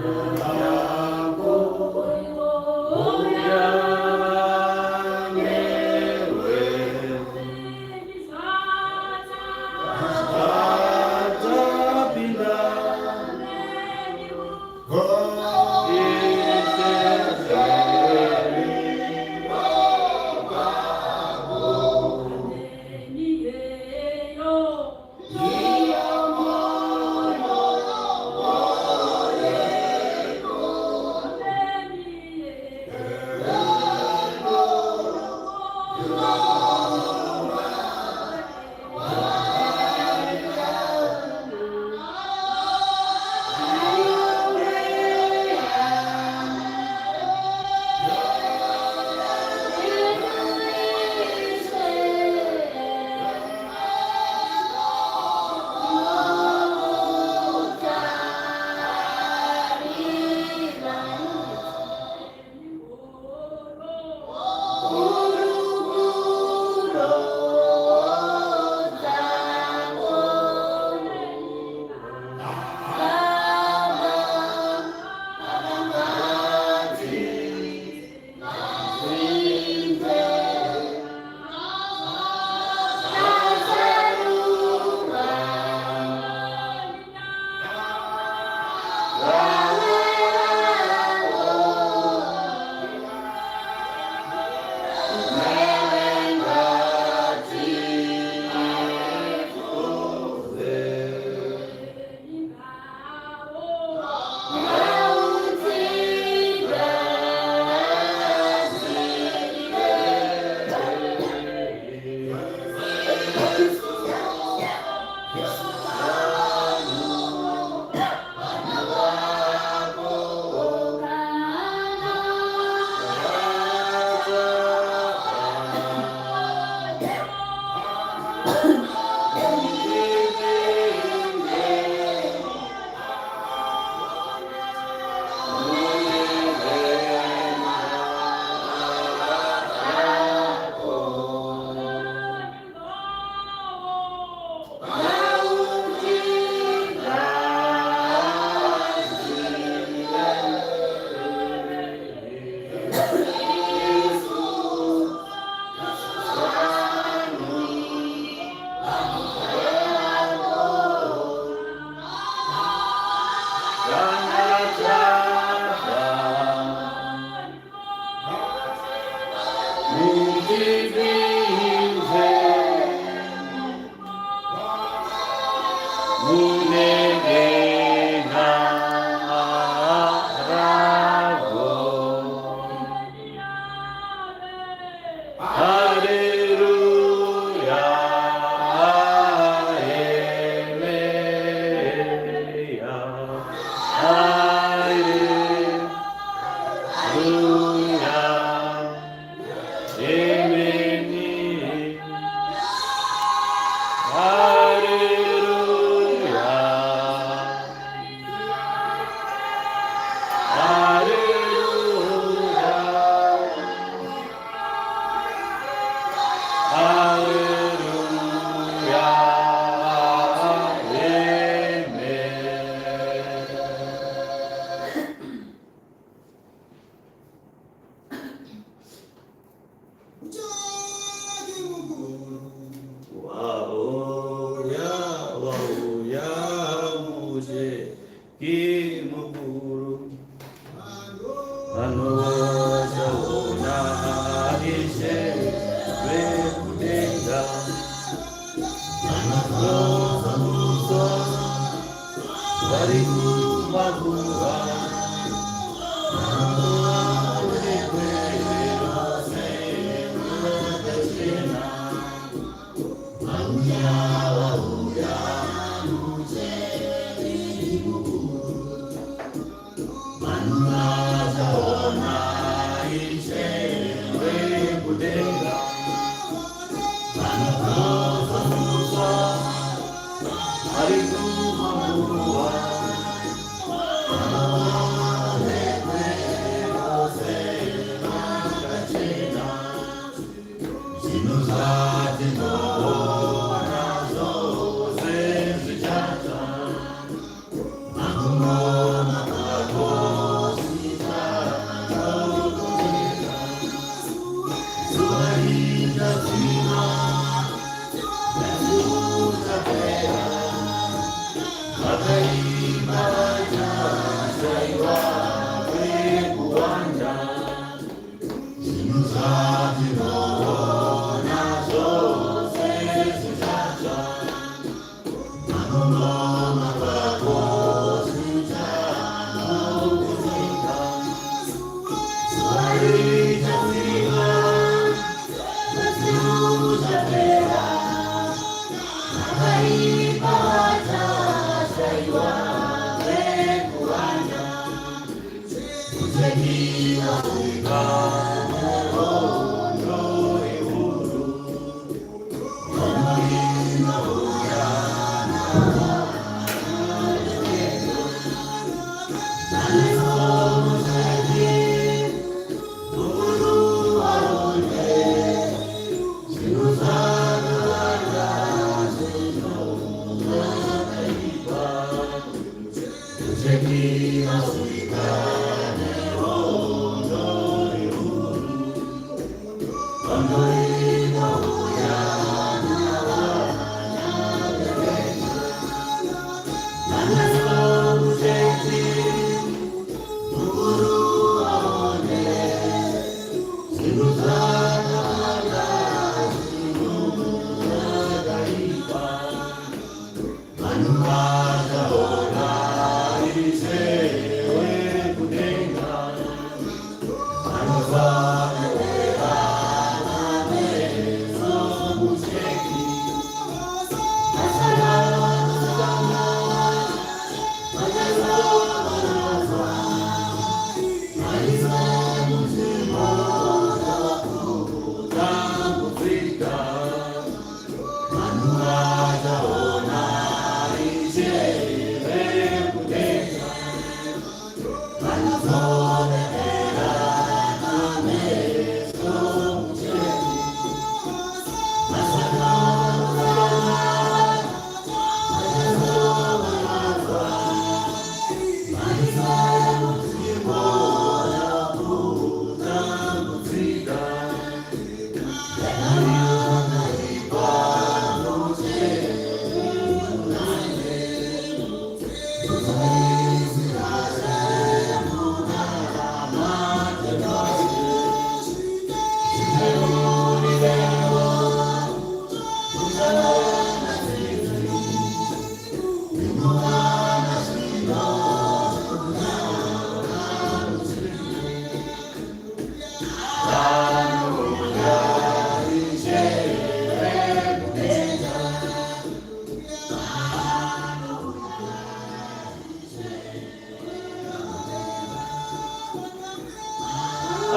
Hare.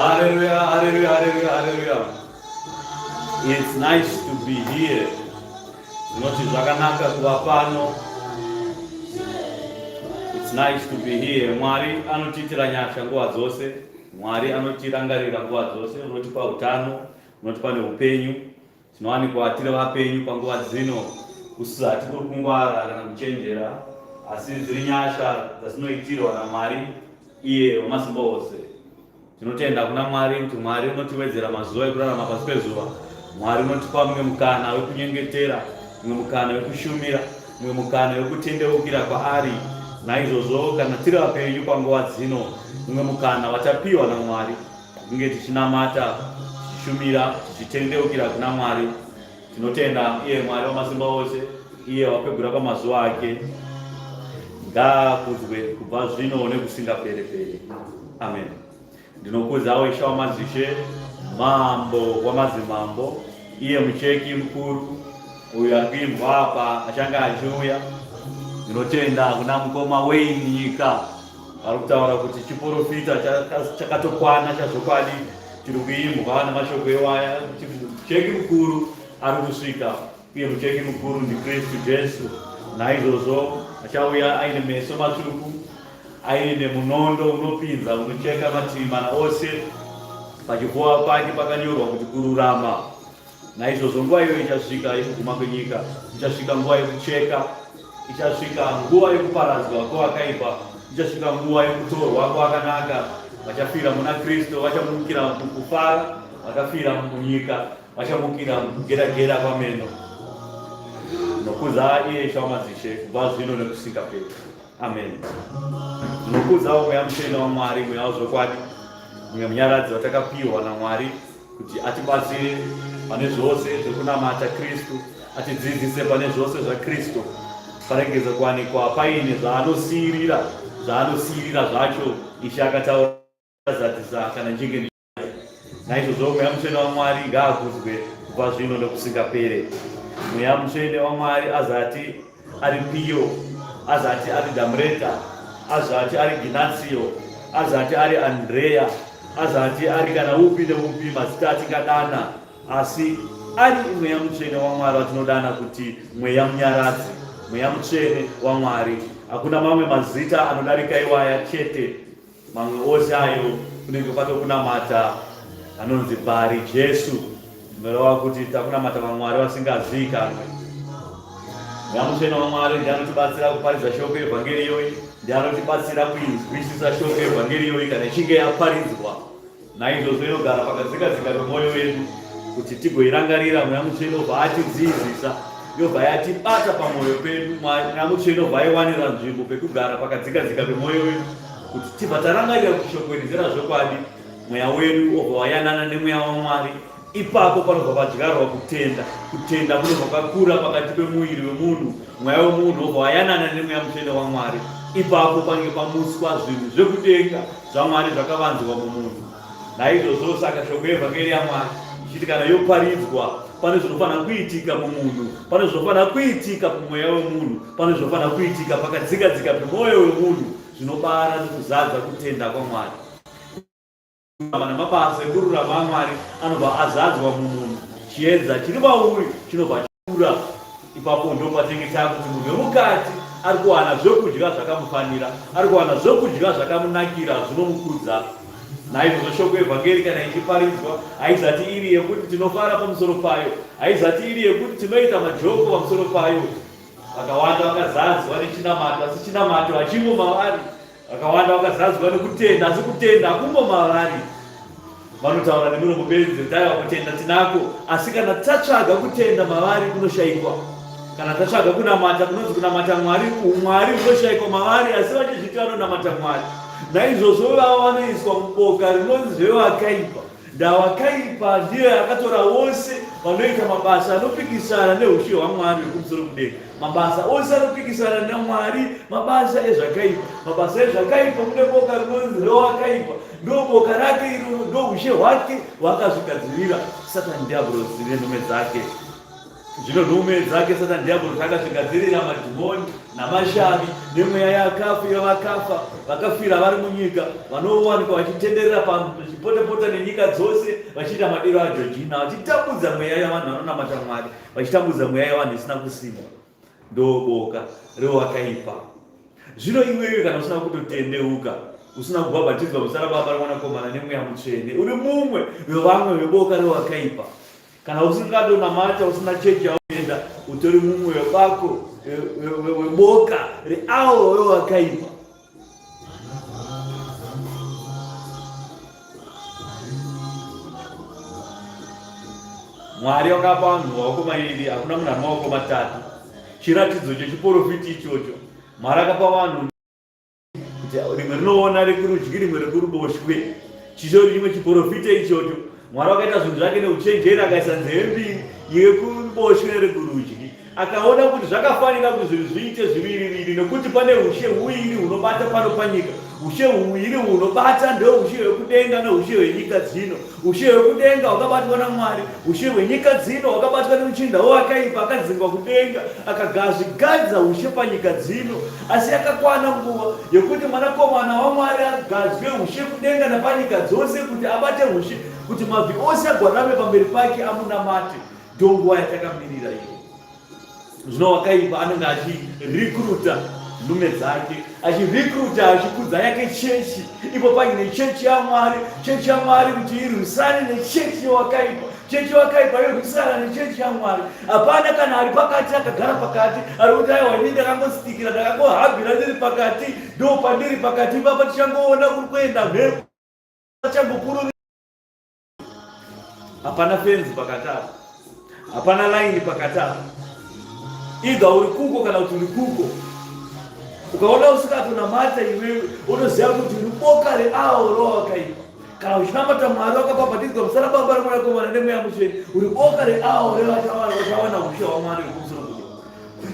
Hallelujah, hallelujah, hallelujah, hallelujah. It's nice to be here. Zvinoti zvakanaka kuva pano. It's nice to be here. Mwari anotiitira nyasha nguva dzose. Mwari anotirangarira nguva dzose, unotipa utano, unotipa neupenyu. Tinowanikwa tiri vapenyu panguva dzino kusati kuri kungwara kana kuchenjera, asi dziri nyasha dzatinoitirwa naMwari iye wamasimba ose. Tinotenda kuna Mwari kuti Mwari unotiwedzera mazuva ekurarama pasi pezuva. Mwari unotipa mumwe mukana wekunyengetera, mumwe mukana wekushumira, mumwe mukana wekutendeukira kwaari. Naizvozvo kana tiri vapenyu panguva dzino, mumwe mukana watapiwa naMwari kunge tichinamata, tichishumira, tichitendeukira kuna Mwari. Tinotenda iye Mwari wamasimba ose, iye wakwegura pamazuva ake. Ngaakudzwe kubva zvino nekusingaperepere. Amen. Ndinokudzawo Ishe wamadzishe, Mambo wamadzimambo, iye mucheki mukuru uyo ari kuimbwa apa achange achiuya. Ndinotenda kuna mukoma Wayne Nyika vari kutaura kuti chiporofita chakatokwana chazvokwadi chiri kuimbwa nemashoko iwaya kuti mucheki mukuru ari kusvika uye mucheki mukuru ndiKristu Jesu. Naizvozvo achauya aine meso matsvuku, aine munondo unopinza unocheka mativi mana ose. Pachipfuva pake pakanyorwa kuti kururama. Naizvozvo nguva iyoyo ichasvika yekuguma kwenyika, ichasvika nguva yekucheka, ichasvika nguva yekuparadzwa kwevakaipa, ichasvika nguva yekutorwa kwevakanaka. Vachafira muna Kristu, vachamukira mukufara, vakafira munyika vachamukira mukugera-gera kwameno. Ndinokudza iye Ishe wamadzishe kubva zvino nekusingaperi. Amen. Ndinokudzawo Mweya Mutsvene waMwari, Mweya wezvokwadi, mumwe munyaradzi watakapiwa naMwari kuti atibatsire pane zvose zvekunamata Kristu, atidzidzise pane zvose zvaKristu, paregedze kuwanikwa paine zvaanosiyirira, zvaanosiyirira zvacho Ishe akataura zadzisa kana njinge. Naizvozvo Mweya Mutsvene waMwari ngaakudzwe kubva zvino nokusingapere. Mweya Mutsvene waMwari azati ari Piyo, azati ari Damreta, azati ari Ginatsiyo. azati ari Andreya, azati ari kana upi neupi mazita atingadana, asi ari Mweya Mutsvene waMwari watinodana kuti Mweya Munyaradzi, Mweya Mutsvene waMwari. Hakuna mamwe mazita anodarika iwaya chete. Mamwe ose ayo kunenge kwatokunamata anonzi Bhari Jesu, zvinoreva kuti takunamata vamwari vasingazivikanwe. Mweya Mutsvene waMwari ndiye anotibatsira kuparidza shoko yevhangeri iyoyi, ndiye anotibatsira kuinzwisisa shoko yevhangeri iyoyi kana ichinge yaparidzwa. Naizvozvo inogara pakadzikadzika pemwoyo wedu kuti tigoirangarira. Mweya Mutsvene obva atidzidzisa, yobva yatibata pamwoyo pedu. Mweya Mutsvene obva aiwanira nzvimbo pekugara pakadzikadzika pemwoyo wedu kuti tibva tarangarira kuti shoko iri nderazvokwadi. Mweya wedu obva wayanana nemweya waMwari. Ipapo panobva padyarwa kutenda. Kutenda kunobva kwakura pakati pemuviri wemunhu. Mweya wemunhu wobva wayanana neMweya Mutsvene waMwari. Ipapo panenge pamutswa zvinhu zvekudenga zvaMwari zvakavanzwa mumunhu. Naizvozvo saka shoko yevhangeri yaMwari ichiti kana yoparidzwa, pane zvinofanira kuitika mumunhu, pane zvinofanira kuitika pamweya wemunhu, pane zvinofanira kuitika pakadzikadzika pemwoyo wemunhu zvinobara nekuzadza kutenda kwaMwari. Kururama namabasa ekururama aMwari anobva azadzwa mumunhu. Chiedza chiri mauri chinobva chakura. Ipapo ndipo patinenge takuti munhu wemukati ari kuwana zvokudya zvakamufanira, ari kuwana zvokudya zvakamunakira zvinomukudza. Naizvozvo shoko yevhangeri kana ichiparidzwa haizati iri yekuti tinofara pamusoro payo, haizati iri yekuti tinoita majoko pamusoro payo. Vakawanda vakazadzwa nechinamato, asi chinamato hachimo mavari. Vakawanda vakazadzwa nekutenda, asi kutenda hakumbo mavari. Vanotaura nemiromo bedzi kuti aiwa kutenda tinako, asi kana tatsvaga kutenda mavari kunoshaikwa. Kana tatsvaga kunamata kunonzi kunamata Mwari, umwari hunoshaikwa mavari, asi vachizviti vanonamata Mwari. Naizvozvo vava vanoiswa muboka rinonzi zvevakaipa. Ndawakaipa ndiye akatora wose vanoita mabasa anopikisana neushe hwaMwari hwekumusoro kudenga. Mabasa ose anopikisana naMwari mabasa ezvakaipa. Mabasa ezvakaipa mune boka rinonzi rewakaipa, ndo boka rake iroro, ndo ushe hwake hwaakazvigadzirira Satani Dhiabhorosi nenhume dzake. Zvino nhume dzake Satani Dhiabhorosi akazvigadzirira madhimoni namashavi nemweya yakafa yevakafa vakafira vari munyika vanowanikwa vachitenderera vachipotapota nenyika dzose vachiita madiro aJojina vachitambudza mweya yavanhu vanonamata Mwari vachitambudza mweya yevanhu isina kusimba. Ndoboka rewakaipa. Zvino iwewe kana usina kutotendeuka, usina kubhabhatidzwa muzita raBaba raMwanakomana neMweya Mutsvene, uri mumwe wevamwe veboka rewakaipa. Kana usingatonamata, usina chechi yaunoenda, utori mumwe webako weboka reavo vewakaipa. Mwari wakapa vanhu maoko mairi, hakuna munhu ane maoko matatu. Chiratidzo chechiporofiti ichocho. Mwari akapa vanhu kuti rimwe rinoona rekurudyi, rimwe rekuruboshwe. Chichori chimwe chiporofita ichocho. Mwari wakaita zvinhu zvake neuchenjeri, akaisa nzeve mbiri, yekuruboshwe nerekurudyi. Akaona kuti zvakafanira kuti zvinhu zviite zviviri-viri nokuti pane ushe huiri hunobata pano panyika. Ushe huiri hunobata ndoushe hwekudenga noushe hwenyika dzino. Ushe hwekudenga hwakabatwa naMwari, ushe hwenyika dzino hwakabatwa nemuchinda wewakaipa akadzingwa kudenga akagazvigadza ushe panyika dzino. Asi yakakwana nguva yekuti Mwanakomana waMwari agadzwe ushe kudenga napanyika dzose kuti abate ushe, kuti mabvi ose agwadame pamberi pake amunamate. Ndonguva yatakamirira iyo. Zvino wakaipa anenge achirekruta nhume dzake, achirekruta achikudza yake chechi, ipo paine chechi yaMwari, chechi yaMwari kuti irwisane nechechi yewakaipa, chechi yewakaipa yorwisana nechechi yaMwari. Hapana kana ari pakati akagara pakati ari kuti aiwa ini ndakangositikira ndakangohabhira ndiri pakati, ndo pandiri pakati ipapa tichangoona kuri kuenda mhepo changopururi Hapana fenzi pakati apa, hapana laini pakati apa. Either uri kuko kana kuti uri kuko. Ukaona usikatonamata iwewe, unoziva kuti uri boka reavo rowakaipa. Kana uchinamata Mwari wakabhabhatidzwa muzita raBaba reMwanakomana neMweya Mutsvene, uri boka reavo revachawana ushe hwaMwari hwekumusoro kudenga.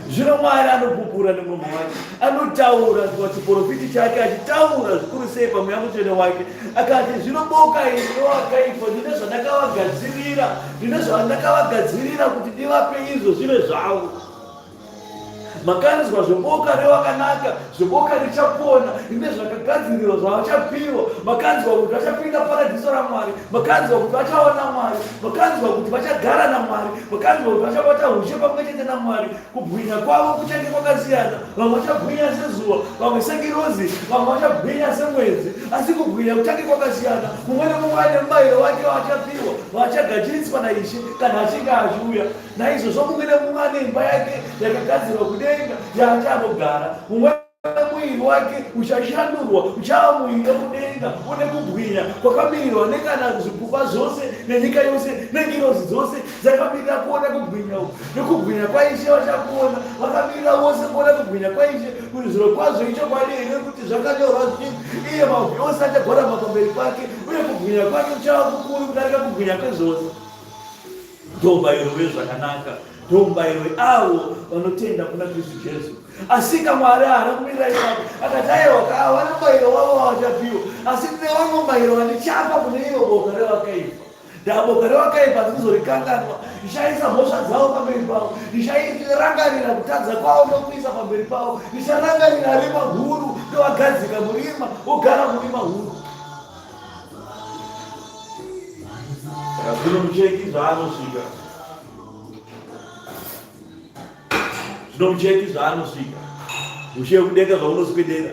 Zvino Mwari anopupura nemuromo wake, anotaura pachiporofiti chake, achitaura zvikuru sei paMweya Mutsvene wake, akati, Zvino boka iri rowakaipa, ndine zvandakavagadzirira, ndine zvandakavagadzirira kuti ndivape izvo zvive zvavo. Makanzwa zveboka rewakanaka, zveboka richapona, rine zvakagadzirirwa zvavachapiwa. Makanzwa kuti vachapinda paradhiso raMwari. Makanzwa kuti vachaona Mwari. Makanzwa kuti vachagara naMwari. Makanzwa kuti vachabata ushe pamwe chete naMwari. Kubwinya kwavo kuchange kwakasiyana. Vamwe vachabwinya sezuva, vamwe sengirozi, vamwe vachabwinya semwedzi. Asi kubwinya kuchange kwakasiyana. Mumwe nemumwe aine mubayiro wake waachapiwa, waachagadziriswa naIshe kana achinge achiuya. Naizvozvo mumwe nemumwe ane imba yake yakagadzirwa kudenga yaachanogara. Mumwe muviri wake uchashandurwa uchava muviri wekudenga une kubwinya kwakamirirwa nekana zvipuka zvose nenyika yose nengirozi dzose dzakamirira kuona kubwinya uku nekubwinya kwaIshe vachakuona vakamirira vose kuona kubwinya kwaIshe kuti zviro kwazvo ichokwadi here kuti zvakanyorwa zvii iye mabvi ose achagwarama pamberi pake uye kubwinya kwake kuchava kukuru kudarika kubwinya kwezvose. Ndomubayiro wezvakanaka, ndomubayiro weavo vanotenda kuna Kristu Jesu. Asika Mwari haana kumirira ipapo, akati aiwa ava mubayiro wavo wavachapiwa, asi ndine wangu mubayiro wandichapa kune iro boka revakaipa. Ndaboka revakaipa handizorikanganwa, ndichaisa mhosva dzavo pamberi pavo, ndicharangarira kutadza kwavo ndokuisa pamberi pavo, ndicharangarira rima guru ndovagadzika murima, vogara murima huru. Saka zvino mucheki zvaanosvika, zvino mucheki zvaanosvika, ushe wekudenga zvaunoswedera,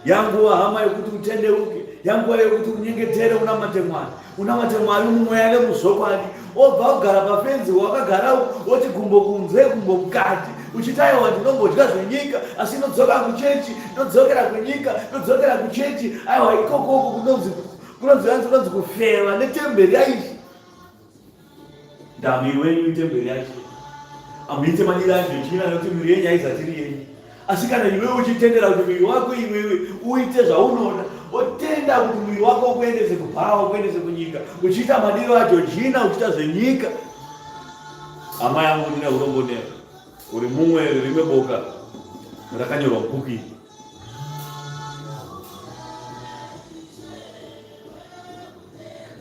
yanguva hama yekuti utendeuke, yanguva yekuti unyengetere unamate Mwari, unamate Mwari mumweya nemuzvokwadi, obva kugara pafenzi wakagara woti gumbo kunze gumbo mukati uchiti aiwa ndinombodya zvenyika asi ndodzoka kuchechi ndodzokera kunyika ndodzokera kuchechi aiwa ikokoko kunonzi kunonzi yanzi kunonzi kufeva netemberi yaishe ndamiri wenyu itemberi yaishe amuite madiro acho echina nekuti miri yenyu haizatiri yenyu asi kana iwewe uchitendera kuti muviri wako iwewe uite zvaunoda otenda kuti muviri wako ukuendese kubhawa ukuendese kunyika uchiita madiro ajojina uchiita zvenyika hama yangu ndine urombo newe uri mumwe rimwe boka rakanyorwa mubhuku iri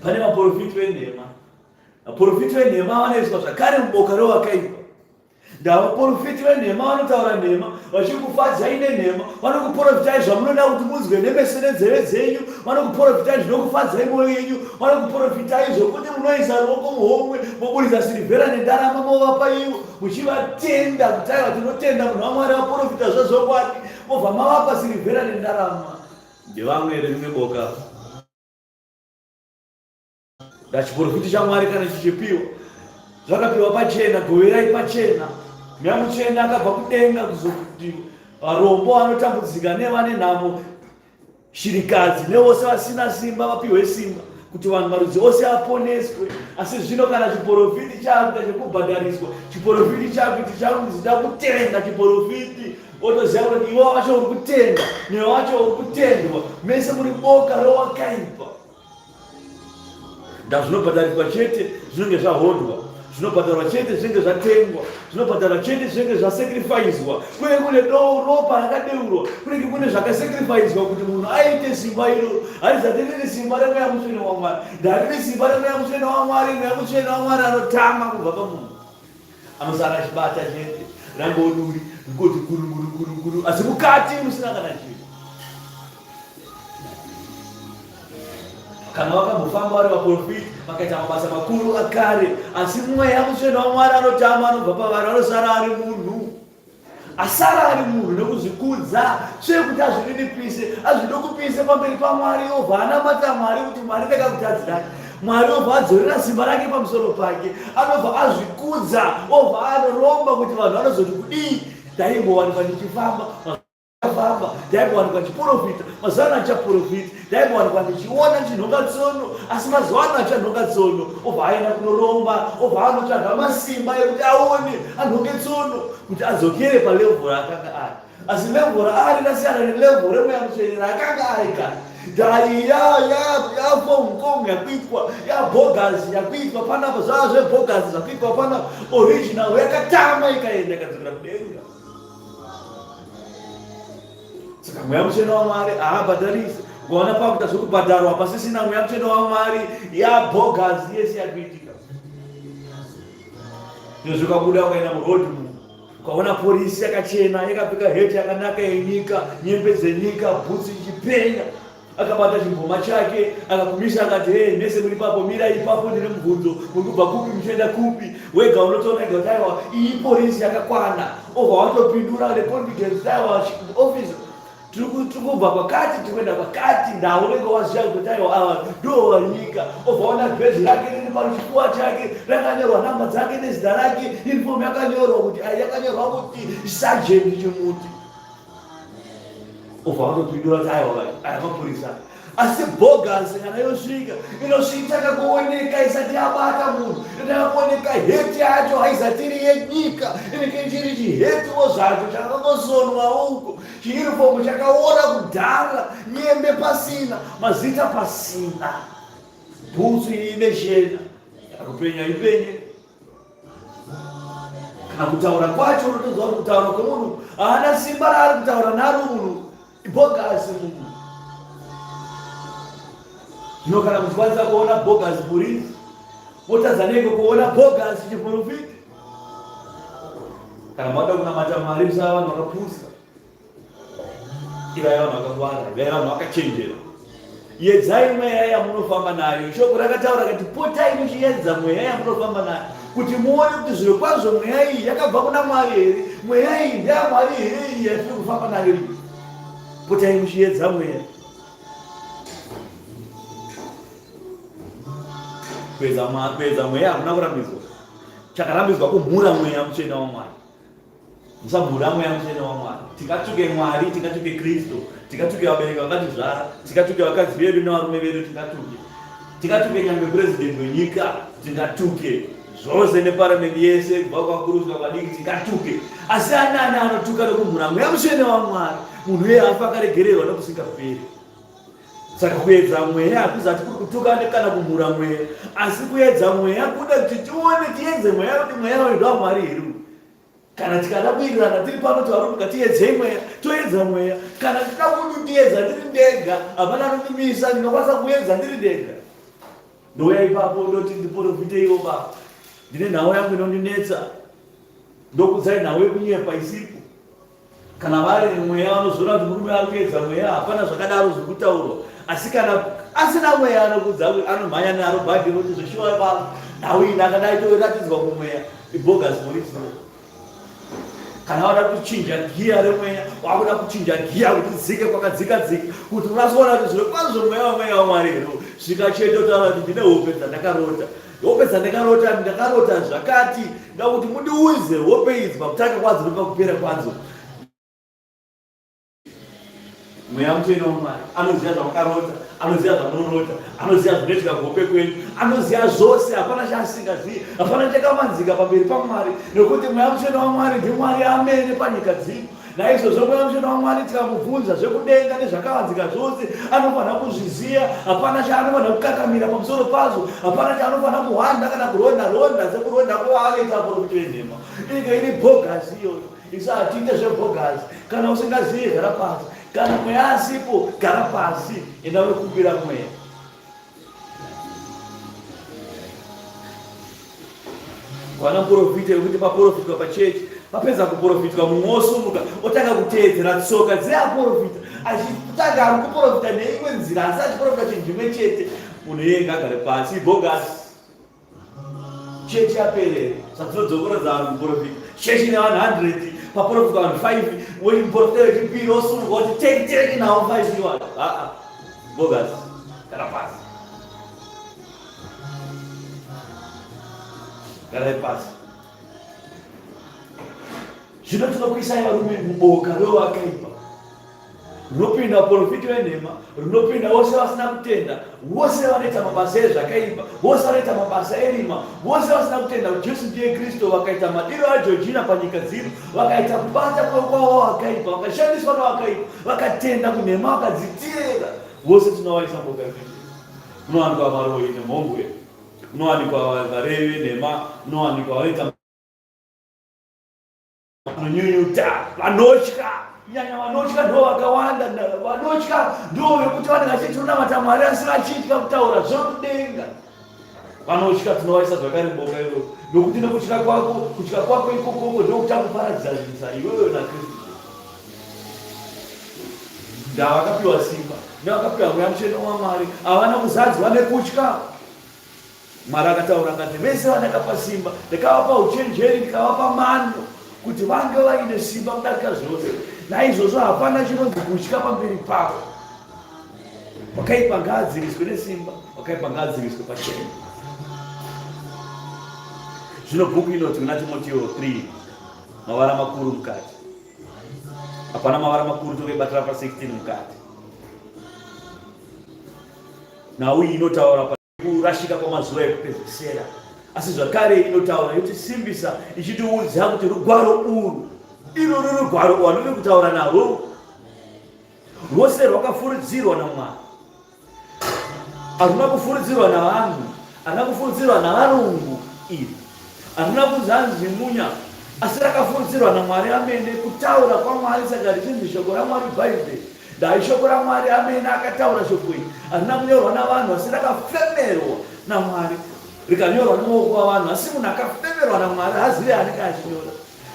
pane vaprofiti venhema vaprofiti venhema vanoiswa zvakare muboka rewakaipa Ndavaporofiti venhema vanotaura nhema vachikufadzai nenhema, vanokuporofitai zvamunoda kuti munzwe nemeso nenzeve dzenyu, vanokuporofitai zvinokufadzai mwoyo yenyu, vanokuporofitai zvokuti munoisa ruoko muhomwe moburitsa sirivhera nendarama movapa ivo muchivatenda kuti aiwa tinotenda munhu waMwari vaporofita zvezvokwadi, mobva mavapa sirivhera nendarama. Ndevamwe rimwe boka. Ndachiporofiti chaMwari kana chichipiwa zvakapiwa pachena, goverai pachena. Mweya Mutsvene akabva kudenga kuzokuti varombo vanotambudzika nevane nhamo, shirikadzi nevose vasina simba vapiwe simba kuti vanhu marudzi ose aponeswe. Asi zvino kana chiporofiti chakuita chekubhadhariswa, chiporofiti chakuti chakunzi ndakutenda chiporofiti, wotoziva kuti iwe wacho uri kutenda newe wacho uri kutendwa, mese muri boka rowakaipa. Ndazvinobhadhariswa chete zvinenge zvahodwa, zvinobhadharwa chete zvinenge zvatengwa, zvinobhadharwa chete zvinenge zvasacrificwa. Kunenge kune ropa rakadeurwa, kunenge kune zvakasacrificwa kuti munhu aite simba iroro. Harizati riri simba reMweya Mutsvene waMwari, ndariri simba reMweya Mutsvene waMwari. Mweya Mutsvene waMwari anotama kubva pamunhu, anosara achibata chete rangoduri ngoti guru guru guru guru, asi mukati musina kana chinhu. Kana vakambofamba vari vaprofita vakaita mabasa makuru akare, asi mweya mutsvene waMwari anotama anobva pavari, anosara ari munhu, asara ari munhu nekuzvikudza, tsve kuti azvininipise, azvidukupise pamberi paMwari, obva anamata Mwari kuti Mwari ndakakutadzirai. Mwari obva adzorera simba rake pamusoro pake, anobva azvikudza, obva anoromba kuti vanhu vanozoti kudii, ndaimbowanikwa ndichifamba famba ndaimbowanikwa ndichiporofita mazuva ano andichaporofita ndaimbowanikwa ndichiona ndichinhonga tsono asi mazuva ano achanhonga tsono obva aenda kunoromba obva anotsvaga masimba ekuti aone anhonge tsono kuti adzokere palevhoro raakanga ari asi levhoro raari rasiyana nelevhoro remweya mutsvene raakanga ari kare dai yafonkom yakuitwa yabhogazi yakuitwa panapa zvava zvebhogazi zvakuitwa panapa original yakatama ikaenda ikadzokera kudenga Saka mweya mutsvene waMwari haabhadharisi. Ukaona pakuita zvekubhadharwa pasisina mweya mutsvene waMwari, yabhogazi yese yakuitika. Zvikabuda ukaenda muroad mu Ukaona porisi yakachena yakapfeka heti yakanaka yenyika, nyembe dzenyika, bhutsu ichipenya, akabata chimboma chake akakumisa akati hey, mese muri papo mira ipapo ndine mubvunzo muri kubva kupi muchienda kupi wega unotoona ega kuti aiwa iyi porisi yakakwana obva watopindura neconfidence aiwa office tiri kubva kwakati tiri kuenda kwakati ndau unenge waziva kuti aiwa ava ndo vanyika obva waona bheji rake riri pachifuwa chake rakanyorwa namba dzake nezita rake uniform yakanyorwa kuti yakanyorwa kuti sergeant chimuti obva watopindura kuti aiwa aya mapurisa asi bhogasi kana yosvika inosvika kakuoneka isati yabata munhu inotanga kuoneka heti yacho haisati iri yenyika inenge chiri chihetiwo zvacho chakangosonwa uko chiunifomu chakaora kudhara nyembe pasina mazita pasina bhutsu ine shena yakupenya ipenye kana kutaura kwacho unotonzwa kuti kutaura kwemunhu haana simba raari kutaura naro munhu ibhogasi munhu zvino kana muchikwanisa kuona bhogasi purisi motadza neiko kuona bhogasi chiprofiti kana mada kunamata mwari musava vanhu vakapusa Ivai vanhu vakangwara, ivai vanhu vakachenjera. Yedzai mweya yamunofamba nayo. Shoko rakataura kati potai muchiedza mweya yamunofamba nayo kuti muone kuti zviro kwazvo mweya iyi yakabva kuna Mwari here, mweya iyi ndeyaMwari here iyi yatiri kufamba nayo iyi. Potai muchiedza mweya. Kuedza mweya hakuna kurambidzwa. Chakarambidzwa kumhura mweya mutsvene waMwari. Musamhura mweya mutsvene waMwari. Tingatuke Mwari, tingatuke Kristu, tingatuke vabereki vakatizvara, tingatuke vakadzi vedu nevarume vedu, tingatuke. Tingatuke nyangwe president wenyika, tingatuke zvose neparamende yese kubva kwakuru kusvika kwadiki tingatuke. Asi anani anotuka nokumhura mweya mutsvene waMwari, munhu iye afa akaregererwa nokusingaperi. Saka kuedza mweya hakuzati kuri kutuka kana kumhura mweya, asi kuedza mweya kuda kuti tione tiedze mweya kuti mweya uyu ndewamwari here uyu. Kana tikada kuwirirana tiri pano tivarume ngatiedzei mweya, toedza mweya. Kana ndichida kundiedza ndiri ndega, hapana anondimisa, ndinokwanisa kuedza ndiri ndega. Ndouya ipapo ndoti ndiporofiteiwo baba, ndine nhau yangu inondinetsa, ndokudzai nhau yekunyepa isipo. Kana vari mweya vanozoona kuti murume ari kuedza mweya, hapana zvakadaro zviri kutaurwa. Asi kana asina mweya anokudza anomhanya naro bhadhi roti zveshuwa baba nhau iyi ndakadai toratidzwa kumweya ibogus police. Kana wada kuchinja giya remweya wakuda kuchinja giya kuti dzike kwakadzika dzika kuti unazoona kuti zviro kwazvo mweya wamweya wamwari here svika chete otaura kuti ndine hope dzandakarota Hope dzandakarota ndakarota zvakati ndakuti mundiudze hope idzi pakutanga kwadzo nepakupera kwadzo. Mweya Mutsvene waMwari anoziva zvamukarota, anoziva zvamunorota, anoziva zvinoitika kuhope kwenyu, anoziva zvose, hapana chaasingazivi, hapana chakavanzika pamberi paMwari, nekuti Mweya Mutsvene waMwari ndiMwari amene panyika dzino. Naizvozvo Mweya Mutsvene waMwari tikamubvunza zvekudenga nezvakavanzika zvose, anofanira kuzviziva. Hapana chaanofanira kukakamira pamusoro pazvo, hapana chaanofanira kuhwanda kana kuronda ronda sekuronda kwaakaita vaprofita venhema. Inenge iri bhogasi iyoyo. Isu hatiite zvebhogasi. Kana usingazivi, gara pasi. Kana mweya asipo, gara pasi, enda unokumbira mweya. Kwana muprofita wekuti paprofitwa pachechi papedza kuprofitwa mumwe osumuka otanga kuteedzera tsoka dzeaprofita achitanga ari kuprofita neimwe nzira asi achiprofita chinhu chimwe chete munhu iye ngagare pasi bogasi chechi yaperera zvatinodzokorodza vanhu kuprofita chechi nevanhu 100 paprofitwa vanhu 5 muprofita wechipiri osumuka oti teki teki nawo 5 iwayo aa bogasi gara pasi Garai pasi. Zvino tinokuisai varume muboka rewakaipa rinopinda vaprofiti venhema, rinopinda vose vasina kutenda, vose vanoita mabasa ezvakaipa, vose vanoita mabasa erima, vose vasina kutenda kuti Jesu ndiye Kristu, vakaita madiro aJojina panyika dzino, vakaita kubata kwavo wakaipa, vakashandiswa navakaipa, vakatenda kunhema, vakadzitirera. Vose tinovaisa muboka rimwe chete. Munowanikwa varoyi nemhombwe. Munowanikwa varevi venhema, munowanikwa vanoita vanonyunyuta, vanotya, kunyanya vanotya ndo vakawanda. Vanotya ndo vekuti vanenge vachiti unamata Mwari asi vachitya kutaura zvekudenga. Vanotya tinovaisa zvakare muboka iroro, nokuti nekutya kwako, kutya kwako ikokoko ndokuchakuparadzanisa iwewe naKristu Jesu. Ndavakapiwa simba, ndavakapiwa Mweya Mutsvene waMwari, havana kuzadzwa nekutya. Mwari akataura akati, vese vandakapa simba, ndakavapa uchenjeri, ndikavapa mano kuti vange vaine simba kudarika zvose. Naizvozvo hapana chinonzi kutya pamberi pavo. Wakaipa ngaadziviswe nesimba, wakaipa ngaadziviswe pachena. Zvino bhuku inoti kuna Timoteo 3 mavara makuru mukati. Hapana mavara makuru tokuibatira pa 16 mukati. Nhau iyi inotaura kurashika kwamazuva ekupedzisira, asi zvakare inotaura yotisimbisa ichitiudza kuti rugwaro urwu iroro rugwaro rwandiri kutaura narwo rwose rwakafuridzirwa naMwari. Haruna kufuridzirwa navanhu, haruna kufuridzirwa navarungu iri, haruna kunzi hanzi munya, asi rakafuridzirwa naMwari amene, kutaura kwaMwari. Saka richinzi shoko raMwari, Bhaibheri. Dai shoko raMwari amene akataura shoko iri, harina kunyorwa navanhu, asi rakafemerwa naMwari, rikanyorwa nemaoko avanhu. Asi munhu akafemerwa naMwari haazive anenge achinyora.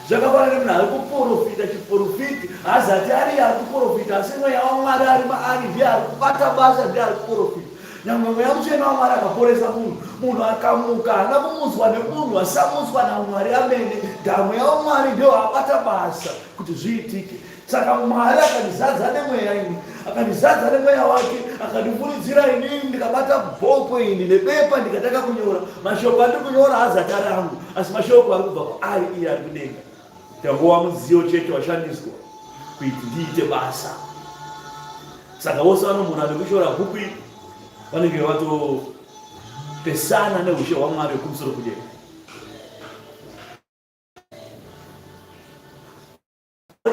Zvakafanana nemunhu ari kuporofita chiporofiti, haazati ari ari kuporofita, asi mweya waMwari ari maari ndiye ari kubata basa, ndiye ari kuporofita. Nyangwe mweya mutsvene waMwari akaporesa munhu, munhu akamuka haana kumutswa nemunhu, asi amutswa naMwari amene. Ndamweya waMwari ndiye wabata basa kuti zviitike. Saka Mwari akandizadza nemweya ini, akandizadza nemweya wake, akandifuridzira inini, ndikabata bhoko ini nebepa ndikatanga kunyora. Mashoko andiri kunyora haazati ari angu, asi mashoko ari kubva kwaari iye ari kudenga. Ndangova mudziyo chete washandiswa kuiti ndiite basa. Saka vose vanomhura nekushora bhuku iri vanenge vatopesana neushe hwaMwari hwekumusoro kudenga.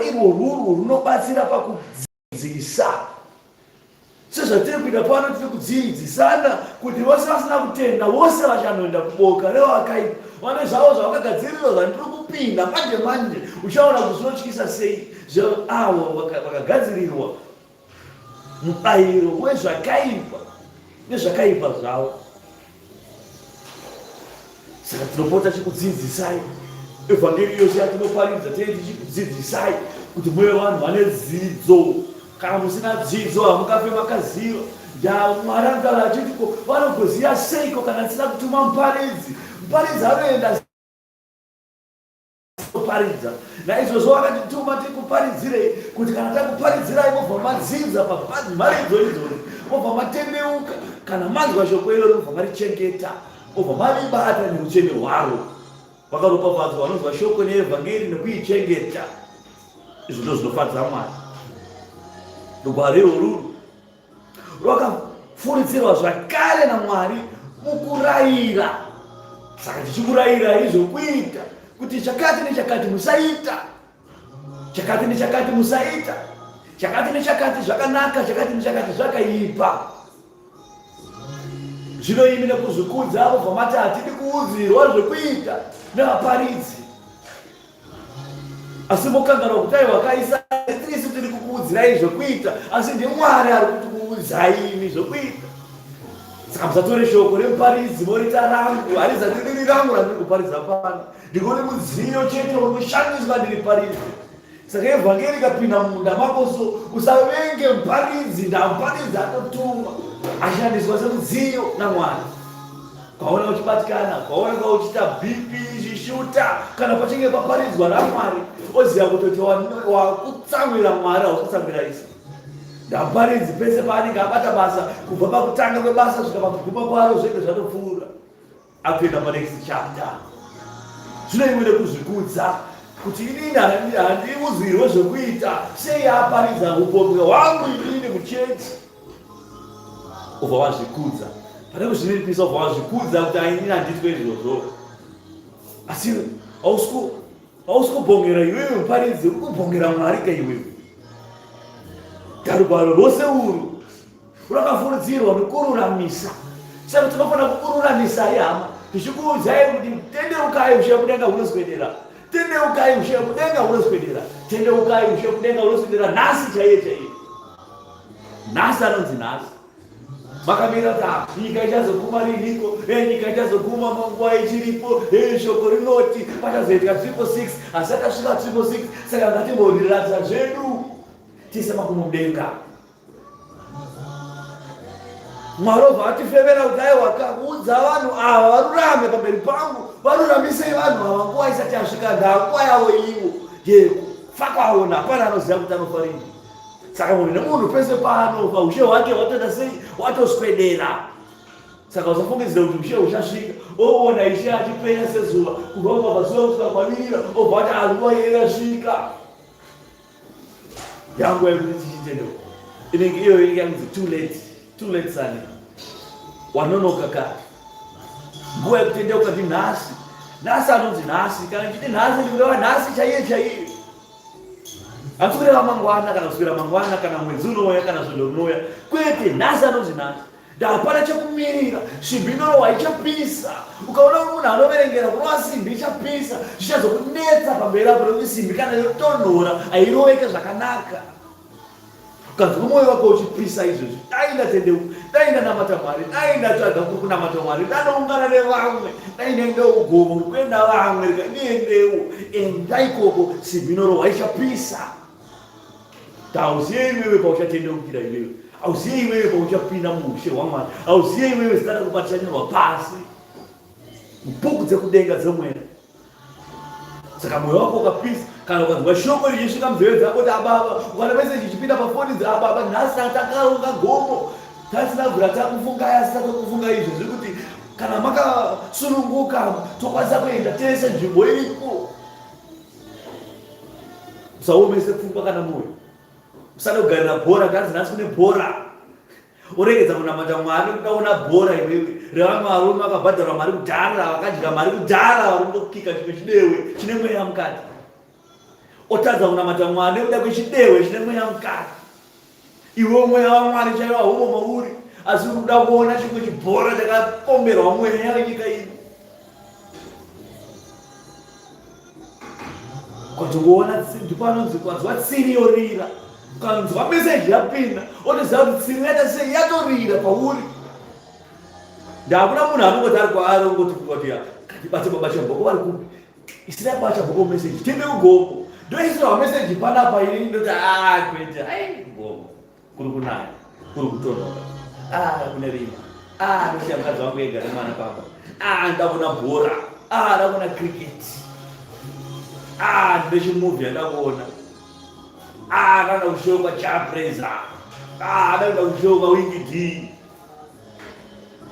Irwo rwurwu runobatsira pakudzidzisa. Sezvatiri kuita pano, tiri kudzidzisana kuti vose vasina kutenda vose vachanoenda kuboka revakaipa vane zvavo zvavakagadzirirwa zvandiri kupinda manje manje. Uchaona kuti zvinotyisa sei avo vakagadzirirwa mubayiro wezvakaipa nezvakaipa zvavo. Saka tinopota tichikudzidzisai evhangeri yose yatinoparidza, tinenge tichikudzidzisai kuti muve vanhu vane dzidzo. Kana musina dzidzo hamungafe makaziva. Mwari anogara achiti ko vanogoziva seiko kana ndisina kutuma muparidzi? Muparidzi anoenda paridza. Naizvozvo vakatituma tikuparidzirei, kuti kana takuparidzirai mobva madzidza pamharidzo idzodzo, mobva matendeuka. Kana manzwa shoko iroro, mobva marichengeta, mobva maribata neutsvene hwaro. Vakaropafadzwa vanonzwa shoko neevhangeri nekuichengeta. Izvo ndo zvinofadza Mwari. Rugwaro irworuru rwakafuridzirwa zvakare naMwari mukurayira. Saka tichikurayirai zvokuita kuti chakati nechakati musaita, chakati nechakati musaita, chakati nechakati zvakanaka, chakati nechakati zvakaipa. Zvino imi nekuzvikudza vobva mati hatidi kuudzirwa zvekuita nevaparidzi. Asi mokanganwa kuti aiwa kaisa isu tiri kukuudzirai zvekuita, asi ndiMwari ari kutikuudzai imi zvekuita. Saka musatore shoko remuparidzi morita rangu, harizati riri rangu randiri kuparidza pano. Ndingori mudziyo chete unoshandiswa ndiri paridzi. Saka evhangeri ikapinda mumunda mako so usavenge muparidzi, ndamuparidzi atotuma ashandiswa semudziyo naMwari. Kwaona uchibatikana, kwaona uchiita BP ichishuta, kana pachinge paparidzwa raMwari, oziva kutoti wakutsamwira Mwari, hausi kutsamwira isu. Ndaparidzi pese paanenge abata basa, kubva pakutanga kwebasa kusvika pakuguma kwaro, zvenge zvatopfuura. Akuenda panext chapter. Zvino iwe nekuzvikudza kuti inini handiudzirwe zvekuita, sei aparidza upombwe hwangu inini muchechi? Ubva wazvikudza pane kuzvininipisa, ubva wazvikudza kuti ainini handitwe izvozvo. Asi hausi kubhongera iwewe muparidzi, uri kubhongera Mwari ka iwewe. Garugwaro rwose urwu rwakafurudzirwa nokururamisa. Saka tinofanira kukururamisai hama, tichikuudzai kuti tendeukai, ushe kudenga hunoswedera. Tendeukai, ushe kudenga hunoswedera. Tendeukai, ushe kudenga hunoswedera nhasi chaiye chaiye. Nhasi anonzi nhasi. Makamira kuti ah, nyika ichazoguma riniko? Eh, nyika ichazoguma manguva ichiripo. Eh, shoko rinoti pachazoitika 666 asi akasvika 666 saka ngatimboriradzira zvedu tiise makumo mudenga. Mwari obva atifemera kuti aiwa kaudza vanhu ava varurame pamberi pangu, varuramisei vanhu ava nguva isati yasvika, ndanguva yavo ivo yekufa kwavo, hapana anoziva kuti anofa rini. Saka munhu nemunhu pese paanofa ushe hwake hwatoita sei, hwatoswedera. Saka usafungidzira kuti ushe huchasvika oona ishe achipenya sezuva kubva kumabvazuva kusvika kumavirira, obva ati ah, nguva iye yasvika. Yanguva yekuti tichitendeuka inenge iyoyo inenge yakunzi too late, too late sani, wanonoka kare. Nguva yekutendeuka ndinhasi, nhasi anonzi nhasi. Kana ndichiti nhasi ndikureva nhasi chaiye chaiye, handisi kureva mangwana kana kuswera mangwana kana mwedzi unouya kana svondo rinouya, kwete. Nhasi anonzi nhasi, ndahapana chekumirira. Simbi inorohwa ichapisa. Ukaona uri munhu anoverengera kurova simbi ichapisa, zvichazokunetsa pamberi apo, nekuti simbi kana yotonhora hairoveke zvakanaka. Ukanzwa mwoyo wako uchipisa izvozvi, dai ndatendeuka, dai ndanamata Mwari, dai ndatsvaga kuri kunamata Mwari, ndanoungana nevamwe, dai ndaendawo kugomo kuri kuenda vamwe, rega ndiendewo. Enda ikoko, simbi inorohwa ichapisa. Hauziye iwewe pauchatendeukira iwewe, hauziye iwewe pauchapinda muushe hwaMwari, hauziye iwewe zita rako parichanyorwa pasi mubhuku dzekudenga dzemweya. Saka mwoyo wako ukapisa, kana ukanzwa shoko richisvika munzeve dzako kuti ababa, ukaona meseji ichipinda pafoni dzaababa, nhasi takaronga gomo, tasina kubvira takufungai, asi tatokufunga izvo zviri kuti kana makasununguka tokwanisa kuenda tese, nzvimbo iripo. Usaomese pfungwa kana mwoyo, usada kugarira bhora, kanzi nhasi kune bhora, uregedza kunamata Mwari nekuda kuona bhora iwewe revamwe varume vakabhadharwa mari kudhara, vakadya mari kudhara, vari kundokika chimwe chidewe chine mweya mukati, otadza kunamata Mwari nekuda kwechidewe chine mweya mukati. Iwe mweya waMwari chaiwo haumo mauri, asi uri kuda kuona chimwe chibhora chakapomberwa mweya wenyika ino. Ukatongoona ndipo anonzi ukanzwa tsiri yorira, ukanzwa meseji yapinda, otoziva kuti tsiri yaita sei, yatorira pauri. Ndakuna munhu anongoti ari kwaari ongoti kuti katibate baba chamboko vari kupi, isina baba chamboko meseji tiende kugomo, ndoisirwa meseji panapa ini ndoti ah kwete, ai kugomo kuri kunaya, kuri kutonhora, ah kune rima, ah ndosiya mukadzi wangu ega nemwana pamba, ah ndakuona bhora, ah ndakuona cricket, ah ndine chimovie yandakuona, ah ndanda kushoka chapreza, ah ndanda kushoka Winky D.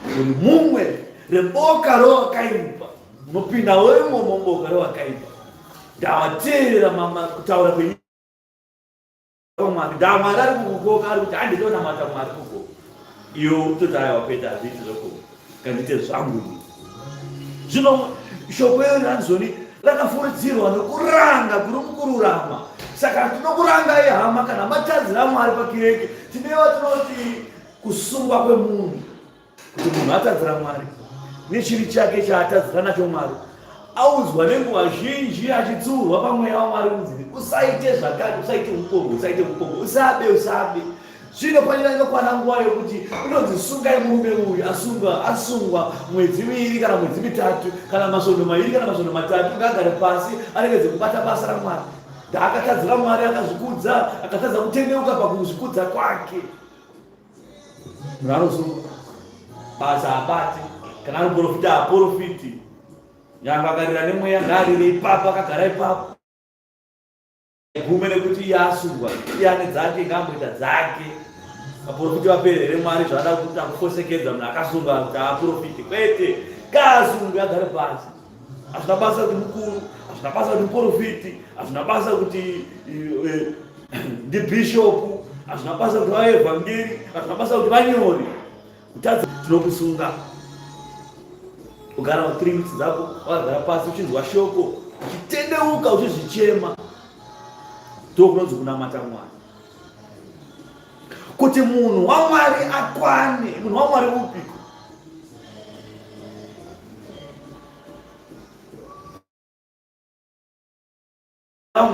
Uri mumwe reboka rowakaipa, unopinda wemo muboka rowakaipa. Ndawateerera mama kutaura kwenyu Mwari, ndaa Mwari ari kukukoka, ari kuti handei tonamata Mwari kuko. Iwe utoti aiwa kwete, hazviiti zvekoko, kandiite zvangu ini. Zvino shoko iro ranzoni rakafuridzirwa nokuranga kuri mukururama. Saka tinokurangai hama, kana matadzira Mwari pakireke, tineva tinoti kusungwa kwemunhu. Kuti munhu atadzira Mwari nechivi chake chaatadzira nacho Mwari, audzwa nenguva zhinji achitsiurwa pamweya waMwari kunzi usaite zvakati, usaite upombwe, usaite upombwe, usabe, usabe. Zvino panira inokwana nguva yokuti unonzi sungai murume uyu, asungwa, asungwa mwedzi miviri kana mwedzi mitatu kana masvondo maviri kana masvondo matatu, ngaagare pasi aregedze kubata basa raMwari. Ndaakatadzira Mwari, akazvikudza, akatadza kutendeuka pakuzvikudza kwake. Munhu anosungwa basa abati, kana ari muprofita haprofiti, nyangwe akarira nemweya ngaarire ipapo, akagara ipapo gume nekuti iye asungwa, iye ane dzake, ngaamboita dzake. Vaprofiti vapere here Mwari zvaada kuti akufosekedza munhu akasungwa kuti aprofiti? Kwete, ngaasungwe agare pasi. Hazvina basa kuti mukuru, hazvina basa kuti muprofiti, hazvina basa kuti ndibhishopu, hazvina basa kuti vaevhangeri, hazvina basa kuti vanyori. Kutadza tinokusunga, ugara 3 weeks dzako wakagara pasi uchinzwa shoko, uchitendeuka, uchizvichema. Ndokunonzi kunamata Mwari. Kuti munhu waMwari akwane. Munhu waMwari upiko?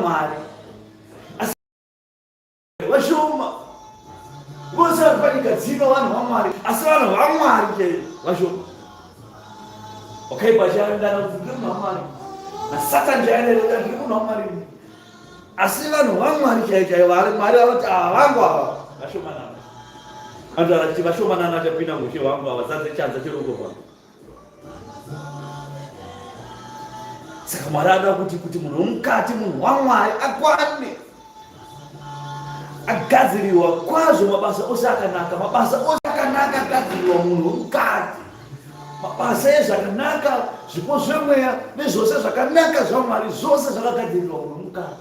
Mwari asi vashoma vose. vari panyika dzino vanhu vaMwari, asi vanhu vaMwari chaivo vashoma. Wakaipa chaangana kuti ndiri munhu waMwari, naSatani chaanera kuti ndiri munhu waMwari. Asi vanhu vaMwari chaivo chaivo vari Mwari vanoti ava vangu ava vashomanana. Anotaura kuti vashomanana vachapinda muushe hwangu ava zadze chanza cheruoko rwangu. Saka Mwari anoda kuti kuti munhu womukati, munhu waMwari akwane, agadzirirwa kwazvo mabasa ose akanaka. Mabasa ose akanaka agadzirirwa munhu womukati, mabasa ezvakanaka, zvipo zvemweya nezvose zvakanaka zvaMwari, zvose zvakagadzirirwa munhu womukati.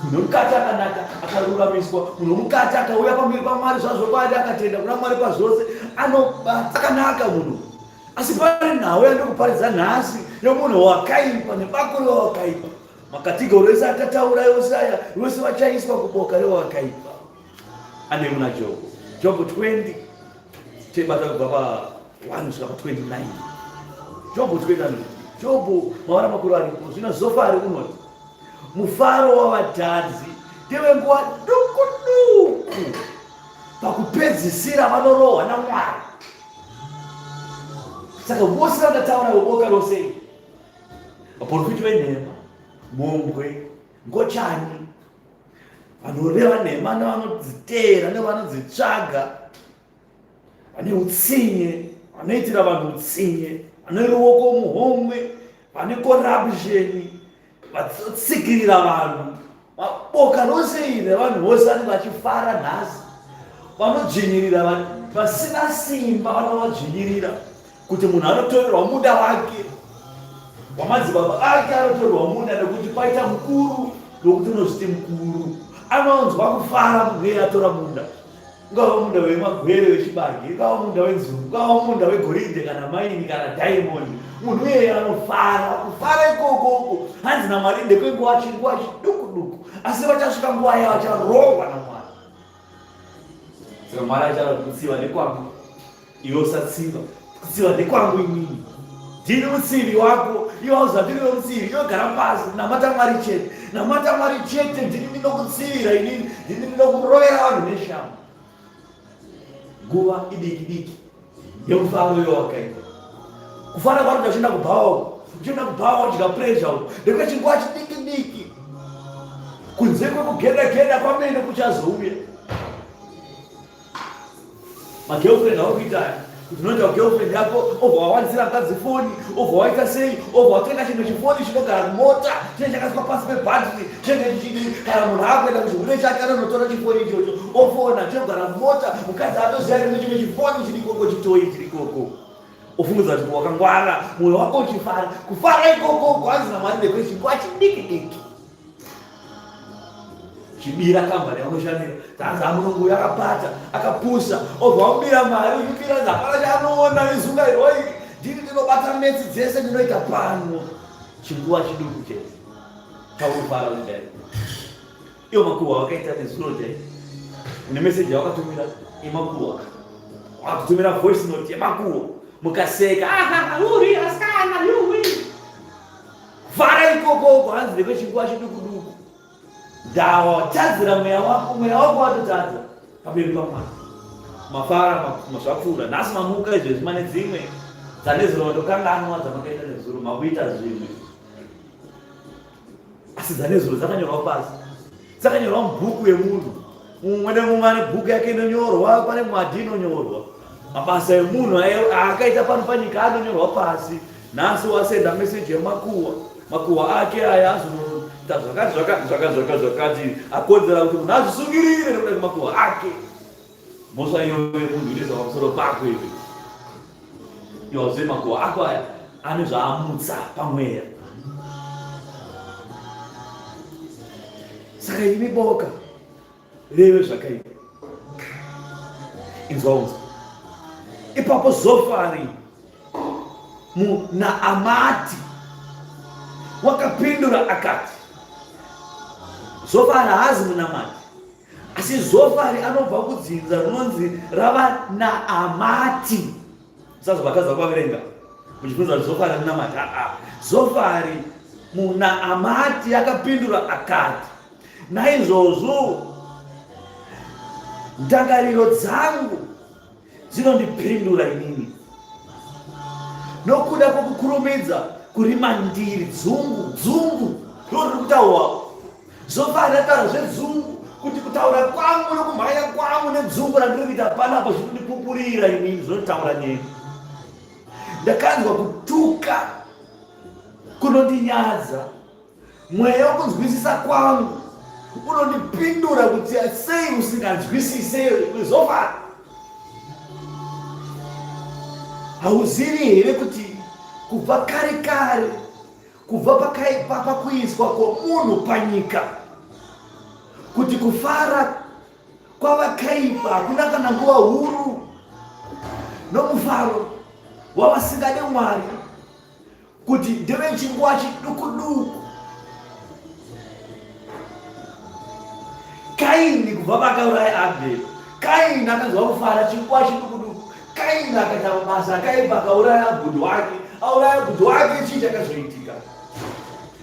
Munhu womukati akanaka, akaruramiswa, munhu womukati akauya pamberi paMwari zvazvokwadi, akatenda kuna Mwari pazvose, anobata akanaka munhu. Asi pane nhau yandikuparidza nhasi yomunhu wakaipa nebako rewakaipa. Makatigori ese atataura yose aya, vose vachaiswa kuboka rewakaipa. Ane muna Jobho. Jobho 20 tebata kubva pa 1 kusvika pa 29. Jobho 20 Jobho mavara makuru aripo. Zvino Zofari unoti Mufaro wavatadzi ndewenguva duku duku, pakupedzisira vanorohwa naMwari. Saka vose vandataura veboka rose, vaprofiti venhema, mhombwe, ngochani, vanoreva nhema nevanodziteera nevanodzitsvaga, vane utsinye, vanoitira vanhu utsinye, vane ruoko muhomwe, vane corruption, vatsikirira vanhu. Boka rose iri revanhu vose vanenge vachifara nhasi, vanodzvinyirira vanhu vasina simba, vanovadzvinyirira kuti munhu anotorerwa munda wake wamadzibaba ake, anotorerwa munda nekuti paita mukuru, nokuti unozviti mukuru, anonzwa kufara munhu iye atora munda. Ungava munda wemagwere wechibage, ungava munda wenzungu, ungava munda wegoridhe kana maini kana diamond, munhu iyeye anofara. Kufara ikoko uko hanzi naMwari ndekwenguva chinguva chiduku duku, asi vachasvika nguva yavo vacharohwa naMwari. Saka Mwari achara kutsiva nekwangu, iwe usatsiva. Kutsiva ndekwangu inini, ndini mutsivi wako, iwe hauzandiri wemutsivi. Iwe gara pasi, namata Mwari chete, namata Mwari chete. Ndini ndinokutsivira inini, ndini ndinokurovera vanhu neshamu. Nguva idiki diki yemufaro iwe wakaita kufara kwari uchienda kubhawa, uchienda kubhawa udya pressure uko ndekwechinguva chidiki diki, kunze kwekugeda geda kwamene kuchazouya. Magirlfriend auri kuita aya, kuti unoita girlfriend yako, obva wawanzira mukadzi foni, obva waita sei, obva watenga chimwe chifoni chinogara kumota, chinenge chakaiswa pasi pebhatiri, chinenge chichidii. Kana munhu akuenda kuchihure chake anonotora chifoni ichocho ofona, chinogara mumota, mukadzi atoziva kune chimwe chifoni chiri ikoko, chitoyi chiri ikoko. Ofungudza kuti wakangwara, mwoyo wako uchifara. Kufara ikoko kwanzi naMwari ndekwechinguva chidiki diki. Chibira kambani yaunoshandira, dzanzi amurungu uyu akapata, akapusa, obva wamubira mari, uchibira nzi hapana chaanoona, izungairwa iri, ndini ndinobata metsi dzese ndinoita pano. Chinguva chiduku chete chaunofara kudai. Iwo makuhwa wakaita nezuro chai, une meseji yawakatumira yemakuhwa, wakutumira voice note yemakuhwa, mukaseka, ahaha, uri asikana, yuwi. Vhara ikoko uko hanzi ndekwechinguva chiduku duku. Ndawa watadzira mweya wako, mweya wako watotadza pamberi paMwari. Mafara zvapfuura, nhasi mamuka izvezvi mane dzimwe dzanezuro matokanganwa dzamakaita nezuro, makuita zvimwe. Asi dzanezuro dzakanyorwa pasi, dzakanyorwa mubhuku yemunhu. Mumwe nemumwe ane bhuku yake inonyorwa, pane mwadhi inonyorwa. Mabasa emunhu aakaita pano panyika anonyorwa pasi. Nhasi wasenda meseji yemakuhwa, makuhwa ake aya azonoita zvakati zvakati zvakati zvakati zvakati, akonzera kuti munhu azvisungirire nekuda kwemakuhwa ake. Mhosva iyoyo yemunhu inoiswa pamusoro pako iwe. Iwe hauzivi makuhwa ako aya ane zvaamutsa pamweya. Saka imi boka reve zvakaipa, inzwa unzwa. Ipapo Zofari muNaamati wakapindura akati, Zofari haazi munamati, asi Zofari anobva kudzinza rinonzi ravaNaamati. Musazobva kuvaverenga muchibvunza kuti Zofari munamati. Aa, Zofari muNaamati akapindura akati, naizvozvo Ndangariro dzangu dzinondipindura inini nokuda kwokukurumidza kuri mandiri. Dzungu, dzungu ndo riri kutaurwa. Zvofanira taura zvedzungu kuti kutaura kwangu nokumhanya kwangu nedzungu randiri kuita panapa zvinondipupurira inini, zvinotaura neni. Ndakanzwa kutuka kunondinyadza. Mweya wokunzwisisa kwangu unondipindura kuti sei usinganzwisise zofara. Hauzivi here kuti kubva kare kare, kubva pakuiswa kwomunhu panyika, kuti kufara kwavakaipa hakuna kana nguva huru, nomufaro wavasingade Mwari kuti ndevechinguva chiduku-duku. Kaini kubva pakauraya Abheri, Kaini akanzwa kufara chinguva chiduku-duku. Kaini akaita mabasa akaipa, akauraya bhudhi wake. Auraya bhudhi wake, chii chakazoitika?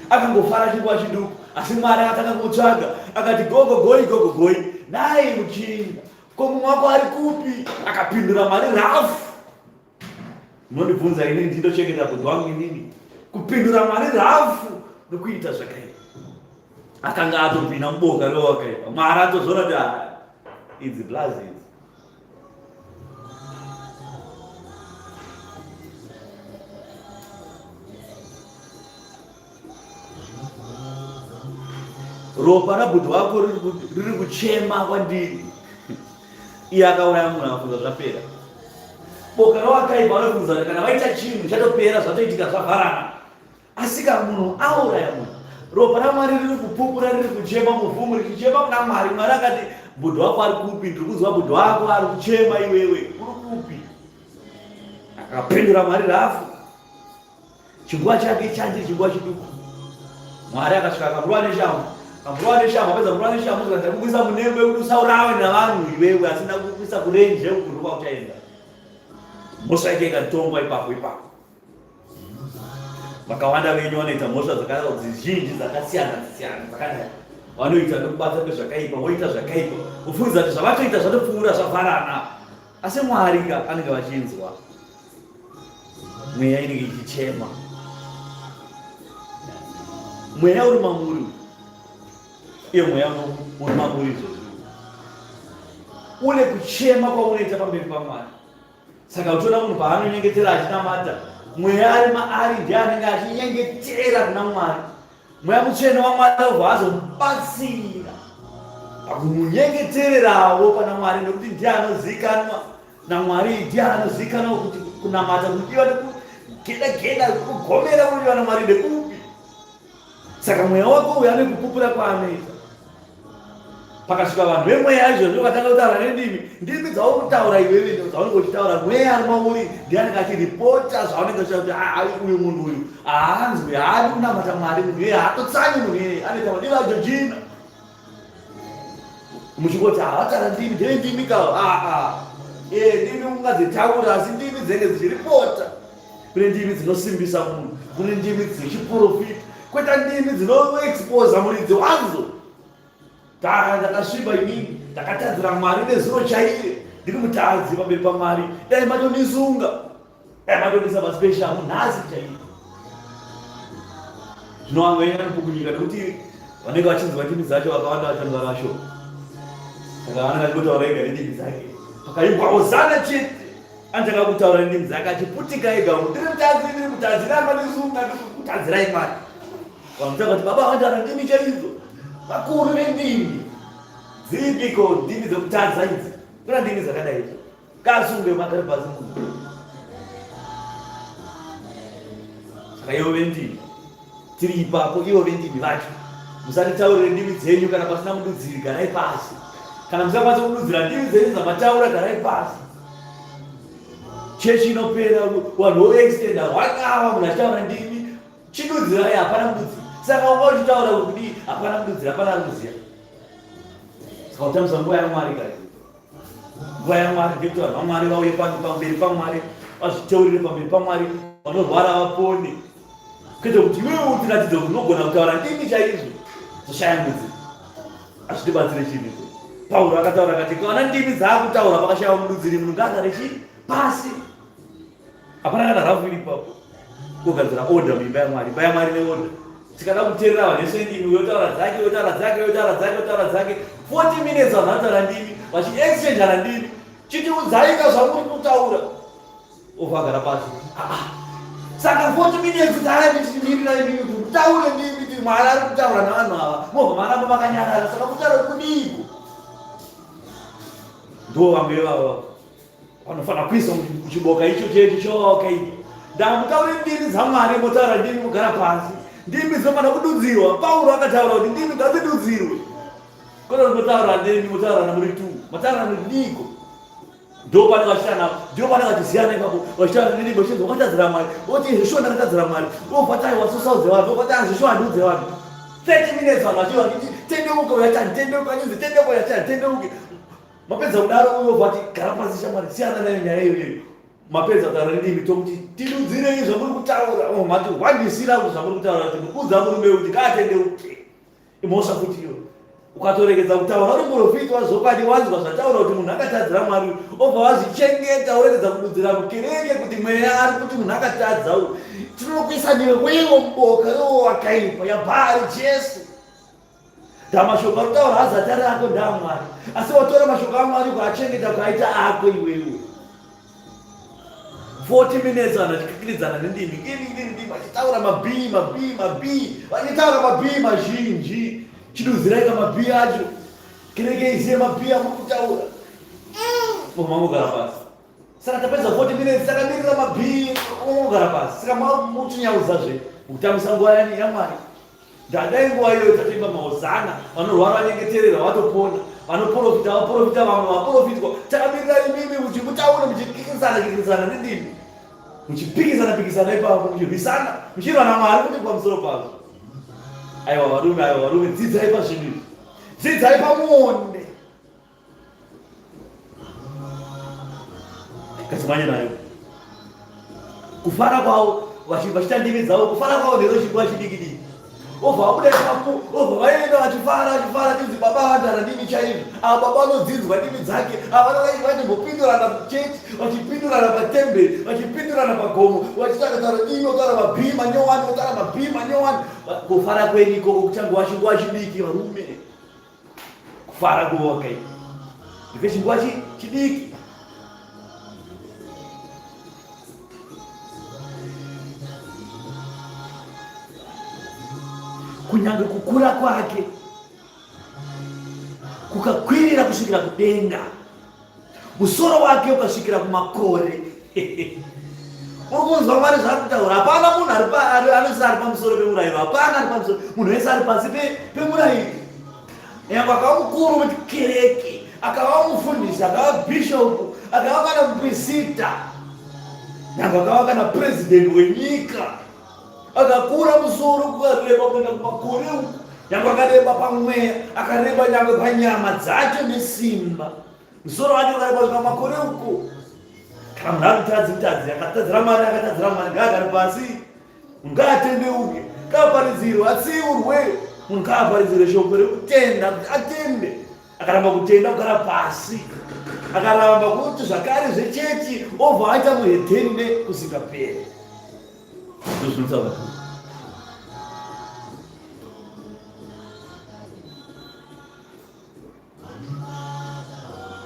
Akangofara chinguva chiduku, asi Mwari akatanga kumutsvaga, akati gogo goi, gogo goi, nai muchinda, ko mumwe wako ari kupi? Akapindura Mwari rafu. Munondibvunza ini ndindochengeta bhudhi wangu inini? Kupindura Mwari rafu nokuita zvakaipa. Akanga atopinda muboka rewakaipa. Mwari atozviona kuti ah, idzi blazi idzi. Ropa rabhudhi wako riri kuchema kwandiri. Iye akauraya munhu akafunga zvapera. Boka rawakaipa vanofunza kuti kana vaita chinhu chatopera, zvatoitika, zvavharana. Asi kana munhu auraya munhu, ropa raMwari riri kupupura, riri kuchema muvhumu, richichema kuna Mwari. Mwari akati, bhudhi wako ari kupi? Ndiri kunzwa bhudhi wako ari kuchema, iwewe uri kupi? Akapindura Mwari rafu. Chinguva chake change chinguva chiduku. Mwari akasvika akamurova neshamhu. Akamurova neshamhu, apedza kumurova neshamhu, zvikanzi ndakukuisa munembo yekuti usaurawe navanhu iwewe, asi ndakukuisa kurenje uku ndokwakuchaenda. Mhosva yake ikatongwa ipapo ipapo. Vakawanda venyu vanoita mhosva dzizhinji dzakasiyana siyana dzakadai. Vanoita nokubata kwezvakaipa, voita zvakaipa, vofungidzira kuti zvavatoita zvatopfuura zvavharana. Asi Mwari ka anenge vachinzwa. Mweya inenge ichichema. Mweya uri mamuri. Iye mweya uri mamuri izvozvi. Une kuchema kwaunoita pamberi paMwari. Saka uchiona munhu paanonyengetera achinamata, mweya ari maari ndiye anenge achinyengetera kuna Mwari. Mweya Mutsvene waMwari obva azomubatsira pakumunyengetererawo pana Mwari, nekuti ndiye anozivikanwa naMwari, ndiye anozivikanwa kuti kunamata kunodiwa nekugeda geda kugomera kunodiwa naMwari ndekupi. Saka mweya wako uyu ane kupupura kwaanoita. Pakasvika vanhu vemweya izvozvo vakatanga kutaura nendimi, ndimi dzauri kutaura iwewe dzaunenge uchitaura, mweya ari mauri ndiye anenge achiripota zvaunenge uchitaura kuti ah, uyu munhu uyu haanzwi, haadi kunamata Mwari, munhu iyeye haatotsanyi, munhu iyeye anoita madiro aJojina. Muchingoti havataura ndimi, ndee ndimi ka aa e ndimi ungadzitaura, asi ndimi dzinenge dzichiripota. Kune ndimi dzinosimbisa munhu, kune ndimi dzechiprofita, kweta ndimi dzinoexposa muridzi wadzo. Ndakasviba inini, ndakatadzira Mwari nezuro chaiye, ndiri mutadzi pamberi paMwari, dai matondisunga, dai matondisa pasi peshamu nhasi chaiye. Zvino vamwe venyu vanopukunyika nekuti vanenge vachinzwa ndimi dzacho, vakawanda vacho vanenge vashoma, saka vanenge vachingotaura ega nendimi dzake. Pakaimbwa hosana chete anotanga kutaura nendimi dzake achiputika ega, ndiri mutadzi, ndiri mutadzi, dai mandisunga, ndiri kutadzirai Mwari. Vanotanga kuti baba vanotaura ndimi chaidzo, vakuru vendimi dzipiko ndimi dzekutadza idzi? Kuna ndimi dzakadai idzo, kasunge magari pasi munhu. Saka ivo vendimi tiri ipapo, ivo vendimi vacho musatitaurire ndimi dzenyu kana pasina mududziri, garai pasi. Kana musakwanisa kududzira ndimi dzenyu dzamataura, garai pasi. Chechi inopera, vanhu voextenda one hour munhu achitaura ndimi. Chidudzirai, hapana mududziri. Saka wanga uchitaura kudii? Hapana mududziri, hapana ari kuziva. Saka utambisa nguva yaMwari kai. Nguva yaMwari ndekuti vanhu vaMwari vauye pamberi paMwari, vazviteurire pamberi paMwari, vanorwara vapone. Kwete kuti iwewe utiratidze kuti unogona kutaura ndimi chaizvo, zoshaya mududziri. Hazvitibatsire chinhu izvo. Pauro akataura akati kana ndimi dzaakutaura pakashaya mududziri munhu ngaagare chii pasi. Hapana kana rafu iri ipapo. Kugadzira order muimba yaMwari. Imba yaMwari neorder. Tikada kuteerera vanhu vese ndimi yotaura dzake yotaura dzake yotaura dzake yotaura dzake 40 minutes vanhu vanotaura ndimi vachiexchangeana ndimi. Chitiudzaika zvamuri kutaura. Obva agara pasi. Ah, ah. Saka 40 minutes taya tichimirira imimi kuti mutaure ndimi kuti Mwari ari kutaura navanhu ava. Mobva maramba makanyarara. Saka kutaura kudiiko? Ndo vamwe ivavo vanofanira kuiswa muchiboka icho chechi choka ichi. Ndamutaure ndimi dzaMwari motaura ndimi mogara pasi. Ndimi dzinofanira kududzirwa. Pauro akataura kuti ndimi ngadzidudzirwe. Kwete kuti motaura ndimi motaurana muri two. Mataurana kudiko? Ndipo pane vachitana, ndipo pane vachiziyana ipapo, vachitana nini vachinzi wakatadzira Mwari, oti zvishuwa ndakatadzira Mwari, obva tai wasusaudze vanhu, obva tai zvishuwa handiudze vanhu. 30 minutes vanhu vachiva vachiti tendeuka uyachani, tendeuka nyuzi, tendeuka uyachani, tendeuke. Mapedza kudaro uyo obva ati gara pasi shamwari, siyana nayo nyaya iyoyo. Mapedza kutaura nendimi tokuti tidudzirei zvamuri kutaura, oh, mati hwandisira kuti zvamuri kutaura kuti ndikuudza murume kuti ngaatendeuke. Imhosva futi iyo. Ukatoregedza kutaura uri muprofiti wazvokwadi wanzwa zvataura kuti munhu akatadzira Mwari uyu, obva wazvichengeta woregedza kududzira mukereke kuti mweya ari kuti munhu akatadza uyu. Tinokuisa newewo muboka iwo wakaipa yaBhaari Jesu. Ndamashoko ari kutaura hazati ari ako ndaamwari, asi watora mashoko aMwari kuachengeta kuaita ako iwewe. 40 minutes vanhu vachikikiridzana nendimi ndimi vachitaura mabhii mabhii mabhii vachitaura mabhii mazhinji chidudzirai ka mabhii acho kereke iziye mabhii amuri kutaura mangogara pasi saka tapedza 40 minutes takamirira mabhii ongogara pasi saka mutinyaudza zve mukutambisa nguva yani yamwari Ndadai nguva iyoyo tatoimba mahozana, vanorwara vanyengeterera vatopona, vanoporofita vaporofita, vamwe vaporofitwa. Takamirira imimi kuti mutaure muchikikisana kikisana nendimi, muchipikisana pikisana ipapo, muchirwisana, muchirwa naMwari kuti pamusoro pazvo. Aiwa varume, aiwa varume, dzidzai pazvinhu izvi, dzidzai pamuonde. Kasimanye nayo kufara kwavo vachita ndimi dzavo kufara kwavo ndero chinguva chidiki diki obva vabuda ipapo obva vaenda vachifara vachifara chinzi baba vadhara ndimi chaizvo ava baba vanodzinzwa ndimi dzake ava vanovachimbopindurana kuchechi vachipindurana patemberi vachipindurana pagomo vachitaura ndimi votaura mabhii manyowani votaura mabhii manyowani kufara kwenyu ikoko kuchanguva chinguva chidiki varume kufara kuvoka iko ndekechinguva chidiki kunyange kukura kwake kukakwirira kusvikira kudenga musoro wake ukasvikira kumakore uri kunzwa Mwari zvaari kutaura. Hapana munhu anozisi ari pamusoro pemurayiro, hapana ari pamusoro, munhu wese ari pasi pemurayiro. Nyangwe akava mukuru wekereke, akava mufundisi, akava bhishopu, akava kana muprisita, nyangwe akava kana purezidendi wenyika, akakura musoro kukareba kuenda kumakore uku, nyangwe akareba pamweya, akareba nyangwe panyama dzacho nesimba. Musoro wake ukareba kusvika makore uko. Kana munhu ari mutadzi mutadzi akatadzira Mwari akatadzira Mwari ngaagare pasi. Munhu ngaatendeuke, ngaaparidzirwe, atsiurwe. Munhu ngaaparidzirwe shoko rekutenda kuti atende. Akaramba kutenda kugara pasi. Akaramba kuti zvakare zvechechi obva aita muhedheni nekusingaperi. Ndozvinotaura.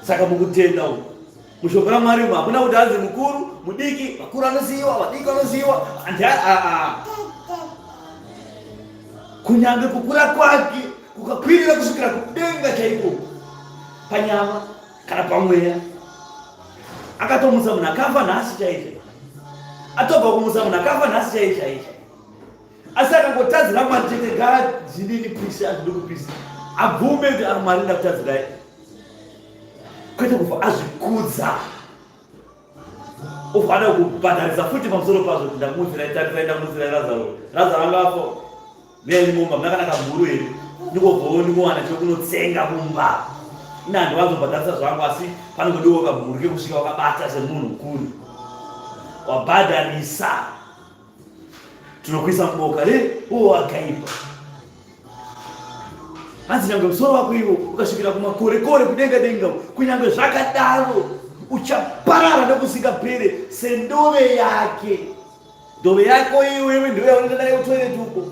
Saka mukutenda umu mushoko raMwari umu hakuna kuti hanzi mukuru mudiki, vakuru vanosiyiwa, vadiki vanosiyiwa, kunyange kukura kwake kukakwirira kusvikira kudenga chaiko panyama kana pamweya akatomutsa munhu akafa nhasi chaizvo atobva kumutsa munhu akafa nhasi chaizvo chaizvo Asi akangotadzira Mwari chete ngaazvininipise azvidukupise abvume kuti ah, Mwari ndakutadzirai kwete kufa azvikudza obva ada kubhadharisa futi pamusoro pazvo kuti ndakumutsirai tarirai ndakumutsirai Razaro Razaro anga afa veyai mumba muna kana kamhuru here ndingobvawo ndingowana chekunotsenga mumba ina handiwanzobhadharisa zvangu asi panongodiwa kamhuru kekusvika wakabata semunhu mukuru wabhadharisa tinokuisa muboka re uwo akaipa. Hanzi nyangwe musoro wako iwo ukasvikira kumakore kore kudenga denga, kunyange zvakadaro uchaparara nokusingapere sendove yake. Ndove yako iwewe ndiyo yaunoenda nayo kutoilet uko.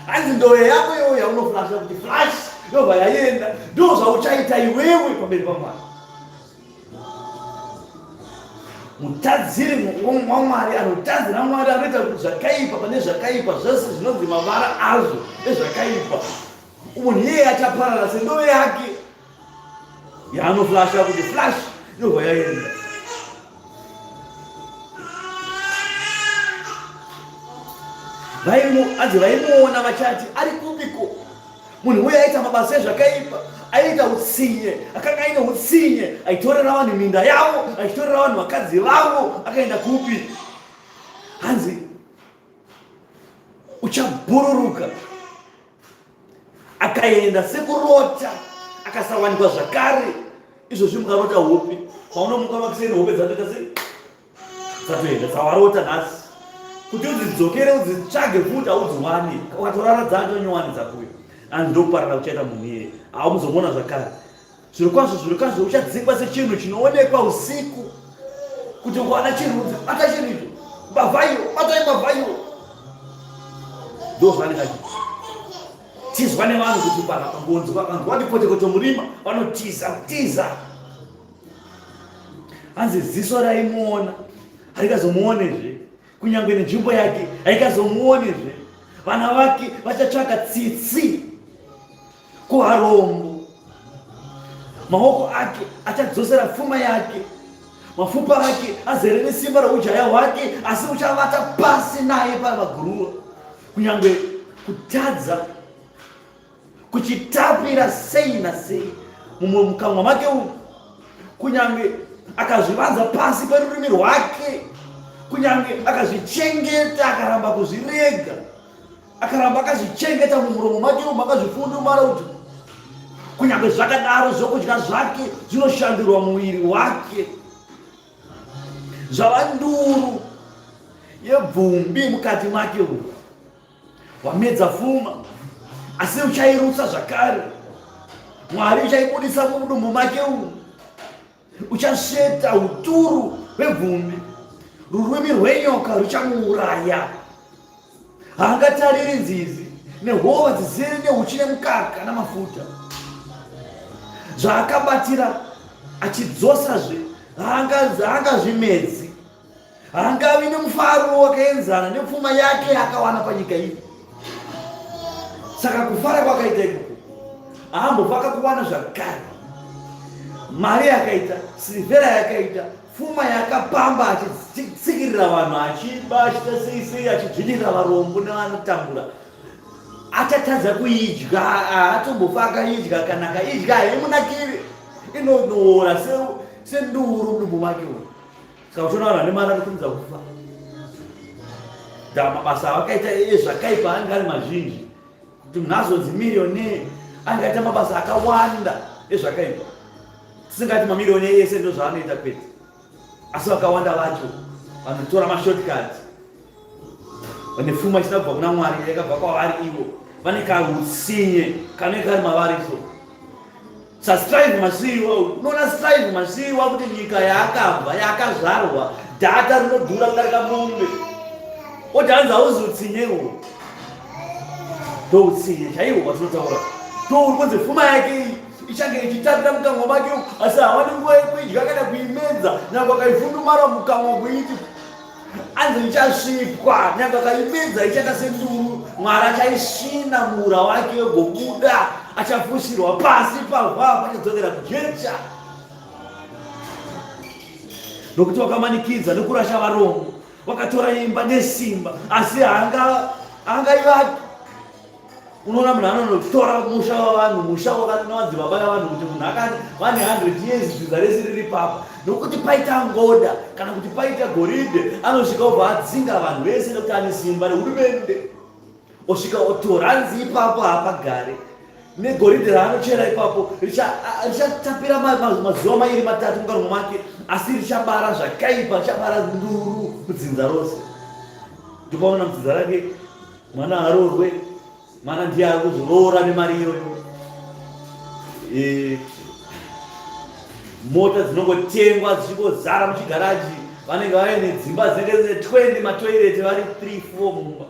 Hanzi ndove yako iwewe yaunoflasha kuti flash yobva yaenda, ndo zvauchaita iwewe pamberi paMwari. Mutadziri waMwari anotadzira Mwari anoita kuti zvakaipa pane zvakaipa zvese zvinonzi mavara azvo ezvakaipa. Munhu iyeye achaparara sendove yake yaanoflasha kuti flash yobva yaenda. Hanzi vaimuona vachati ari kupiko munhu uye aita mabasa ezvakaipa, aiita utsinye, akanga aine utsinye, aitorera vanhu minda yavo, achitorera vanhu vakadzi vavo, akaenda kupi? Hanzi uchabhururuka. Akaenda sekurota, akasawanikwa zvakare. Izvozvi mukarota hope, paunomuka makuseni hope dzatoita sei? Dzatoenda dzawarota nhasi, kuti udzidzokere udzitsvage futi haudziwani, ukatorara dzacho nyowani dzakuyo. Hanzi ndokuparara kuchaita munhu iyeye, haumuzomuona zvakare. Zvirokwazvo, zvirokwazvo uchadzingwa sechinhu chinoonekwa usiku, kuti ukaona chinhu unzi bata chinhu icho, mbavha iyo, batai mbavha iyo. Ndozvaanenge achiita. Tizwa nevanhu kuti pangonzwa vakanzwa kuti potekoto murima vanotiza kutiza. Hanzi ziso raimuona harikazomuonezve, kunyange nenzvimbo yake haikazomuonezve. Vana vake vachatsvaka tsitsi kuvarombo, maoko ake achadzosera pfuma yake, mafupa ake azere nesimba roujaya hwake, asi uchavata pasi naye pamaguruva. Kunyange kutadza kuchitapira sei nasei mumwe mukanwa make umu, kunyange akazvivanza pasi perurimi rwake, kunyange akazvichengeta akaramba kuzvirega, akaramba akazvichengeta mumuromo make umu, akazvifundumara kuti kunyange zvakadaro zvokudya zvake zvinoshandurwa muviri wake, zvava nduru yebvumbi mukati make umu. Wamedza fuma, asi uchairutsa zvakare. Mwari uchaibudisa mudumbu make umu. Uchasveta uturu hwebvumbi, rurimi rwenyoka ruchamuuraya. Haangatariri nzizi nehova dzizere neuchi nemukaka namafuta zvaakabatira achidzosazve, haangazvimedzi. Haangavi nemufaro wakaenzana nepfuma yake yaakawana panyika ino. Saka kufara kwakaita ikoko haambofa akakuwana zvakare. Mari yakaita, sirivhera yakaita, pfuma yakapamba achitsikirira vanhu, achiba, achiita sei sei, achidzvinyirira varombo nevanotambura, achatadza kuidya, haatombofa akaidya. Kana akaidya haimunakiri, inonoora senduru mudumbu make umu. Saka uchiona vanhu vane mari vanokurumidza kufa. Da mabasa avakaita ezvakaipa anenge ari mazhinji. Kuti munhu azonzi millionaire anenge aita mabasa akawanda ezvakaipa. Tisingati mamiliyoni ese ndozvaanoita kwete. Asi vakawanda vacho vanotora mashortcuts. Vane pfuma isina kubva kuna Mwari yakabva kwavari ivo. Vane kahutsinye kanenge kari mavari so. SaStrive Masiyiwa, unoona Strive Masiyiwa kuti nyika yaakabva yaakazvarwa dhata rinodhura kudarika mombe, oti hanzi hauzi utsinye ihwo. Ndoutsinye chaihwo kwatinotaura, ndouri kunzi pfuma yake iyi ichange ichitapira mukanwa make, asi hawani nguva yekuidya kana kuimedza, nyangwe akaifundumara mukanwa kuiti Anzi ichasvipwa, nyange akaimedza ichaita senduru. Mwari achaisvina muura wake yogobuda, achafushirwa pasi pavhu apo achadzokera kujecha. Nokuti wakamanikidza nokurasha varombo, wakatora imba nesimba, asi haangaivaki. Unoona munhu anonotora musha wavanhu, musha wakanowadzibaba yavanhu, kuti munhu akati vane 100 years zvidza rese riri papa, nokuti paita ngoda kana kuti paita goridhe, anosvika obva adzinga vanhu vese nekuti ane simba rehurumende, osvika otora. Hanzi ipapo haapagare negoridhe raanochera ipapo, richatapira mazuva mairi matatu mukanwa make, asi richabara zvakaipa, richabara nduru kudzinza rose. Ndikuona mudzinza rake mwana aroorwe, mwana ndiye ari kuzoroora nemari iyoyo. eh, mota dzinongotengwa dzichingozara muchigaraji vanenge vaine dzimba dzinenge dzine 20 matoireti vari 3 4 mumba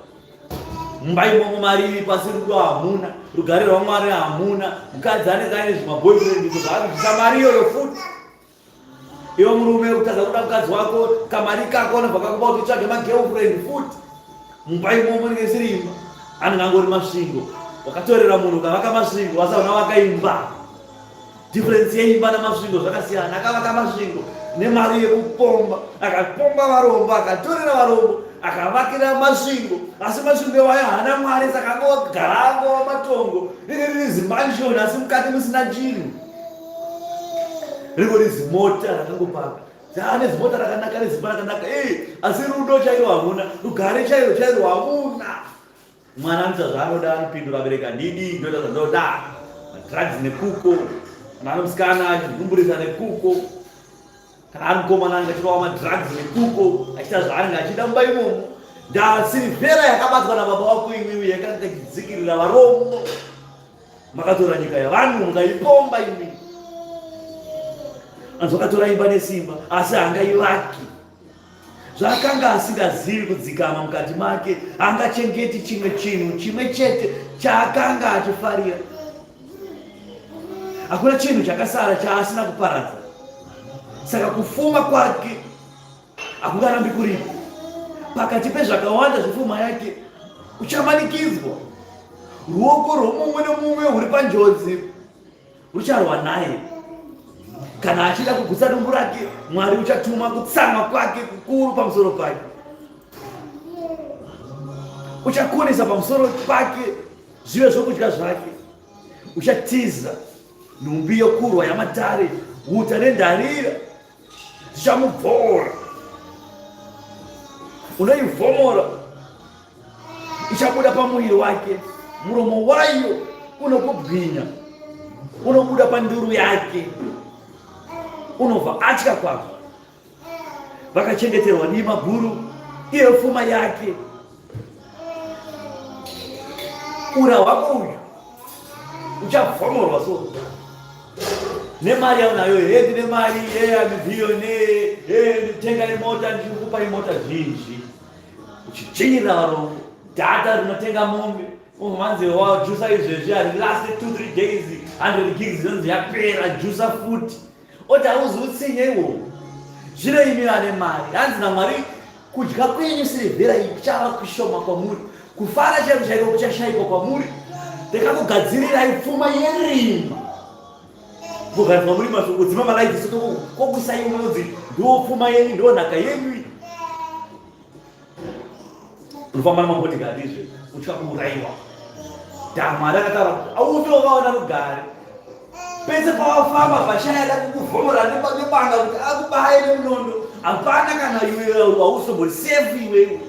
mumba imomo mari iri pasi rudo hamuna rugare rwamwari hamuna mukadzi anenge aine zvimaboyfriend izvo zvaakubvisa mari iyoyo futi iwe murume kutadza kuda mukadzi wako kamari kako anobva kakupa kuti utsvage magirlfriend futi mumba imomo inenge isiri imba anenge angori masvingo wakatorera munhu ukavaka masvingo vasaona vakaimba difference yeimba namasvingo zvakasiyana akavaka masvingo nemari yekupomba akapomba varombo akatorera varombo akavakira masvingo asi masvingo iwayo haana mwari saka angogara angova matongo ringe riri zimansion asi mukati musina chinhu ringori zimota rakangopaka ane zimota rakanaka nezimba rakanaka e asi rudo chairo hamuna rugare chairo chairo hamuna mwana anoita zvaanoda anopindura abereka ndidi ndoita zvandoda madrugs nekuko kana ari musikana achigumburisa nekuko kana ari mukomana anenge achirova madrugs nekuko achiita zvaanenge achida mumba imomo ndasirivhera yakabatwa nababa wako iwiwi yakanga ichidzikirira varombo Makatora nyika yavanhu mukaipomba imi. Anzi wakatora imba nesimba asi haangaivaki. Zvaakanga asingazivi kudzikama mukati make, haangachengeti chimwe chinhu chimwe chete chaakanga achifarira. Hakuna chinhu chakasara chaasina kuparadza. Saka kufuma kwake hakungarambi kuripo pakati pezvakawanda zvepfuma yake uchamanikidzwa ruoko rwomumwe nomumwe huri panjodzi rucharwa naye kana achida kugutsa dumbu rake mwari uchatuma kutsamwa kwake kukuru pamusoro pake uchakonesa pamusoro pake zvive zvokudya zvake uchatiza nhumbi yokurwa yamatare uta nendarira zvichamubvora unoivhomora ichabuda pamuviri wake muromo wayo unokubwinya unobuda panduru yake unobva atya kwazvo vakachengeterwa dima guru iyo pfuma yake ura hwako uyu uchavhomorwa so nemari yaunayo he ndine mari yeamibhiyoni he nditenga imota ndichikupa imota zhinji uchidzvinyirira varombo dhata rinotenga mombe umanzi wajusa izvezvi harilast 2 3 days 100 gigs inonzi yapera jusa futi oti hauzi utsinye iwowo zvino imi vane mari hanzi namwari kudya kwenyu sirivhera iyi kuchava kushoma kwamuri kufara chaiko chaiko kuchashaikwa kwamuri ndakakugadzirirai pfuma yerima kugadzirwa muri mashoko dzima malaiti kokuisai unonzi ndiwo pfuma yenyu ndiwo nhaka yenyu unofamba nemabodyguard izve utya kuurayiwa dhamwari akataura kuti aufi wakaona rugare pese pawafamba pashaya da kukuvhomora nebanga kuti akubaye nemunondo hapana kana iwe hausombori safe iwewe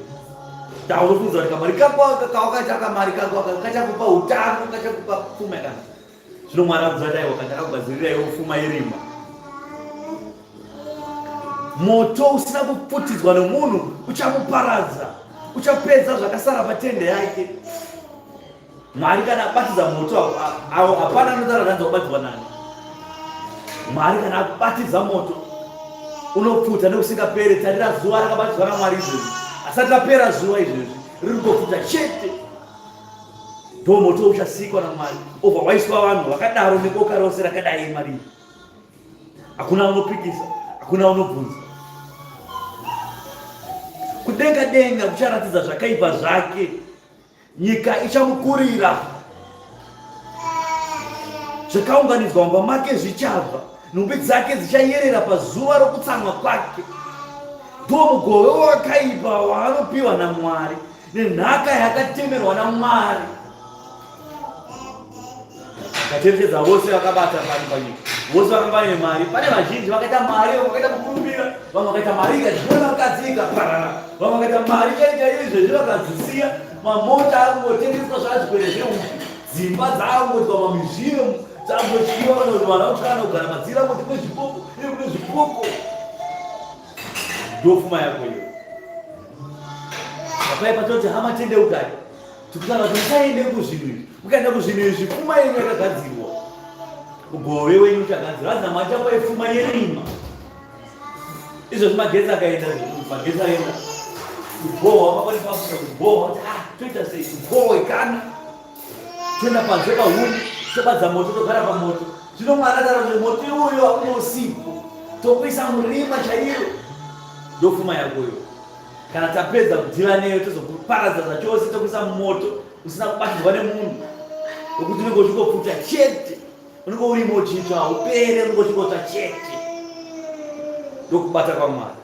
taunofunza kuti kamari kako kawakaita kamari kako kachakupa utano kachakupa pfuma kana Zvino Mwari akudza kuti aiwa kana ndakakugadzirira iwe pfuma yerima. Moto usina kupfutidzwa nomunhu uchamuparadza, uchapedza zvakasara patende yake. Mwari kana abatidza moto awo hapana anotaura zvanzi wabatidzwa nani. Mwari kana abatidza moto unopfuta nekusingaperi. Tarira zuva rakabatidzwa naMwari izvezvi, asati rapera zuva izvezvi riri kungopfuta chete. Ndo moto uchasikwa naMwari obva waiswa vanhu vakadaro neboka rose rakadai mariri. Hakuna unopikisa, hakuna unobvunza. Kudenga denga kucharatidza zvakaipa zvake, nyika ichamukurira. Zvakaunganidzwa mumba make zvichabva, nhumbi dzake dzichayerera pazuva rokutsamwa kwake. Ndo mugove wakaipa waanopiwa naMwari. Nenhaka yakatemerwa naMwari. Akacherechedza vose vakabata pano panyika, vose vakanga vaine mari. Pane vazhinji vakaita mari, vamwe vakaita mukurumbira, vamwe vakaita mari ikadyiwa vakadzi ikaparara, vamwe vakaita mari chai chaiyo izvezvi vakadzisiya. Mamota akungotengeswa zvazvikwere zveupi, dzimba dzakungoitwa mamizium dzakungotyiwa kana kuti vanhu vakutyana kugara madzira kuti kune zvipoko, kune zvipoko. Ndofuma yako iyo. Papai patoti hama tendeukai. Tikutaura kuti musaende kuzvinhu izvi. Mukaenda kuzvinhu izvi pfuma yenyu yakagadzirwa. Mugove wenyu uchagadzirwa. Hanzi naMwari chakupai pfuma yerima. Izvozvi magetsi akaenda, magetsi aenda. Kubhohwa makwanisa mafuta kubhohwa kuti ah toita sei kubhohwekana. Toenda panze pahuni tobadza moto togara pamoto. Zvino Mwari ataura kuti moto iwoyo hauna usiku. Tokuisa murima chairo. Ndofuma yakoyo. Kana tapedza kudhila neyo tozokuparadza zvachose tokuisa mumoto usina kubatidzwa nemunhu wekuti unenge uchingopfuta chete unenge urimo uchitsva haupere unenge uchingotsva chete ndokubata kwamwari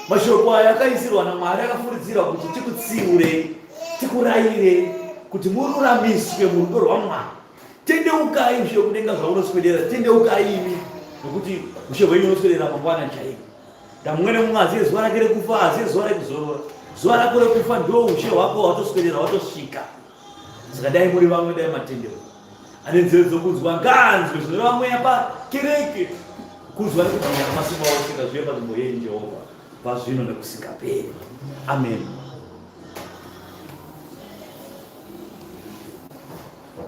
mashoko aya akaisirwa namwari akafuridzirwa kuti tikutsiurei tikurayirei kuti mururamiswe murudo rwamwari tendeukai ushe wekudenga zvaunoswedera tendeukai imi nokuti ushe hwenyu unoswedera mangwana chaiko Ndamumwe nemumwe azive zuva rake rekufa, azive zuva rekuzorora. Zuva rako rekufa ndo ushe hwako hwatoswedera hwatosvika. Saka dai muri vamwe dai matendeuka. Ane nzeve dzokunzwa ngaanzwe zvinoreva mweya pakereke. Kunzwa nekubwinya kwamasimba ose ngazvive panzvimbo yenyu Jehovha, pazvino nekusingaperi. Amen.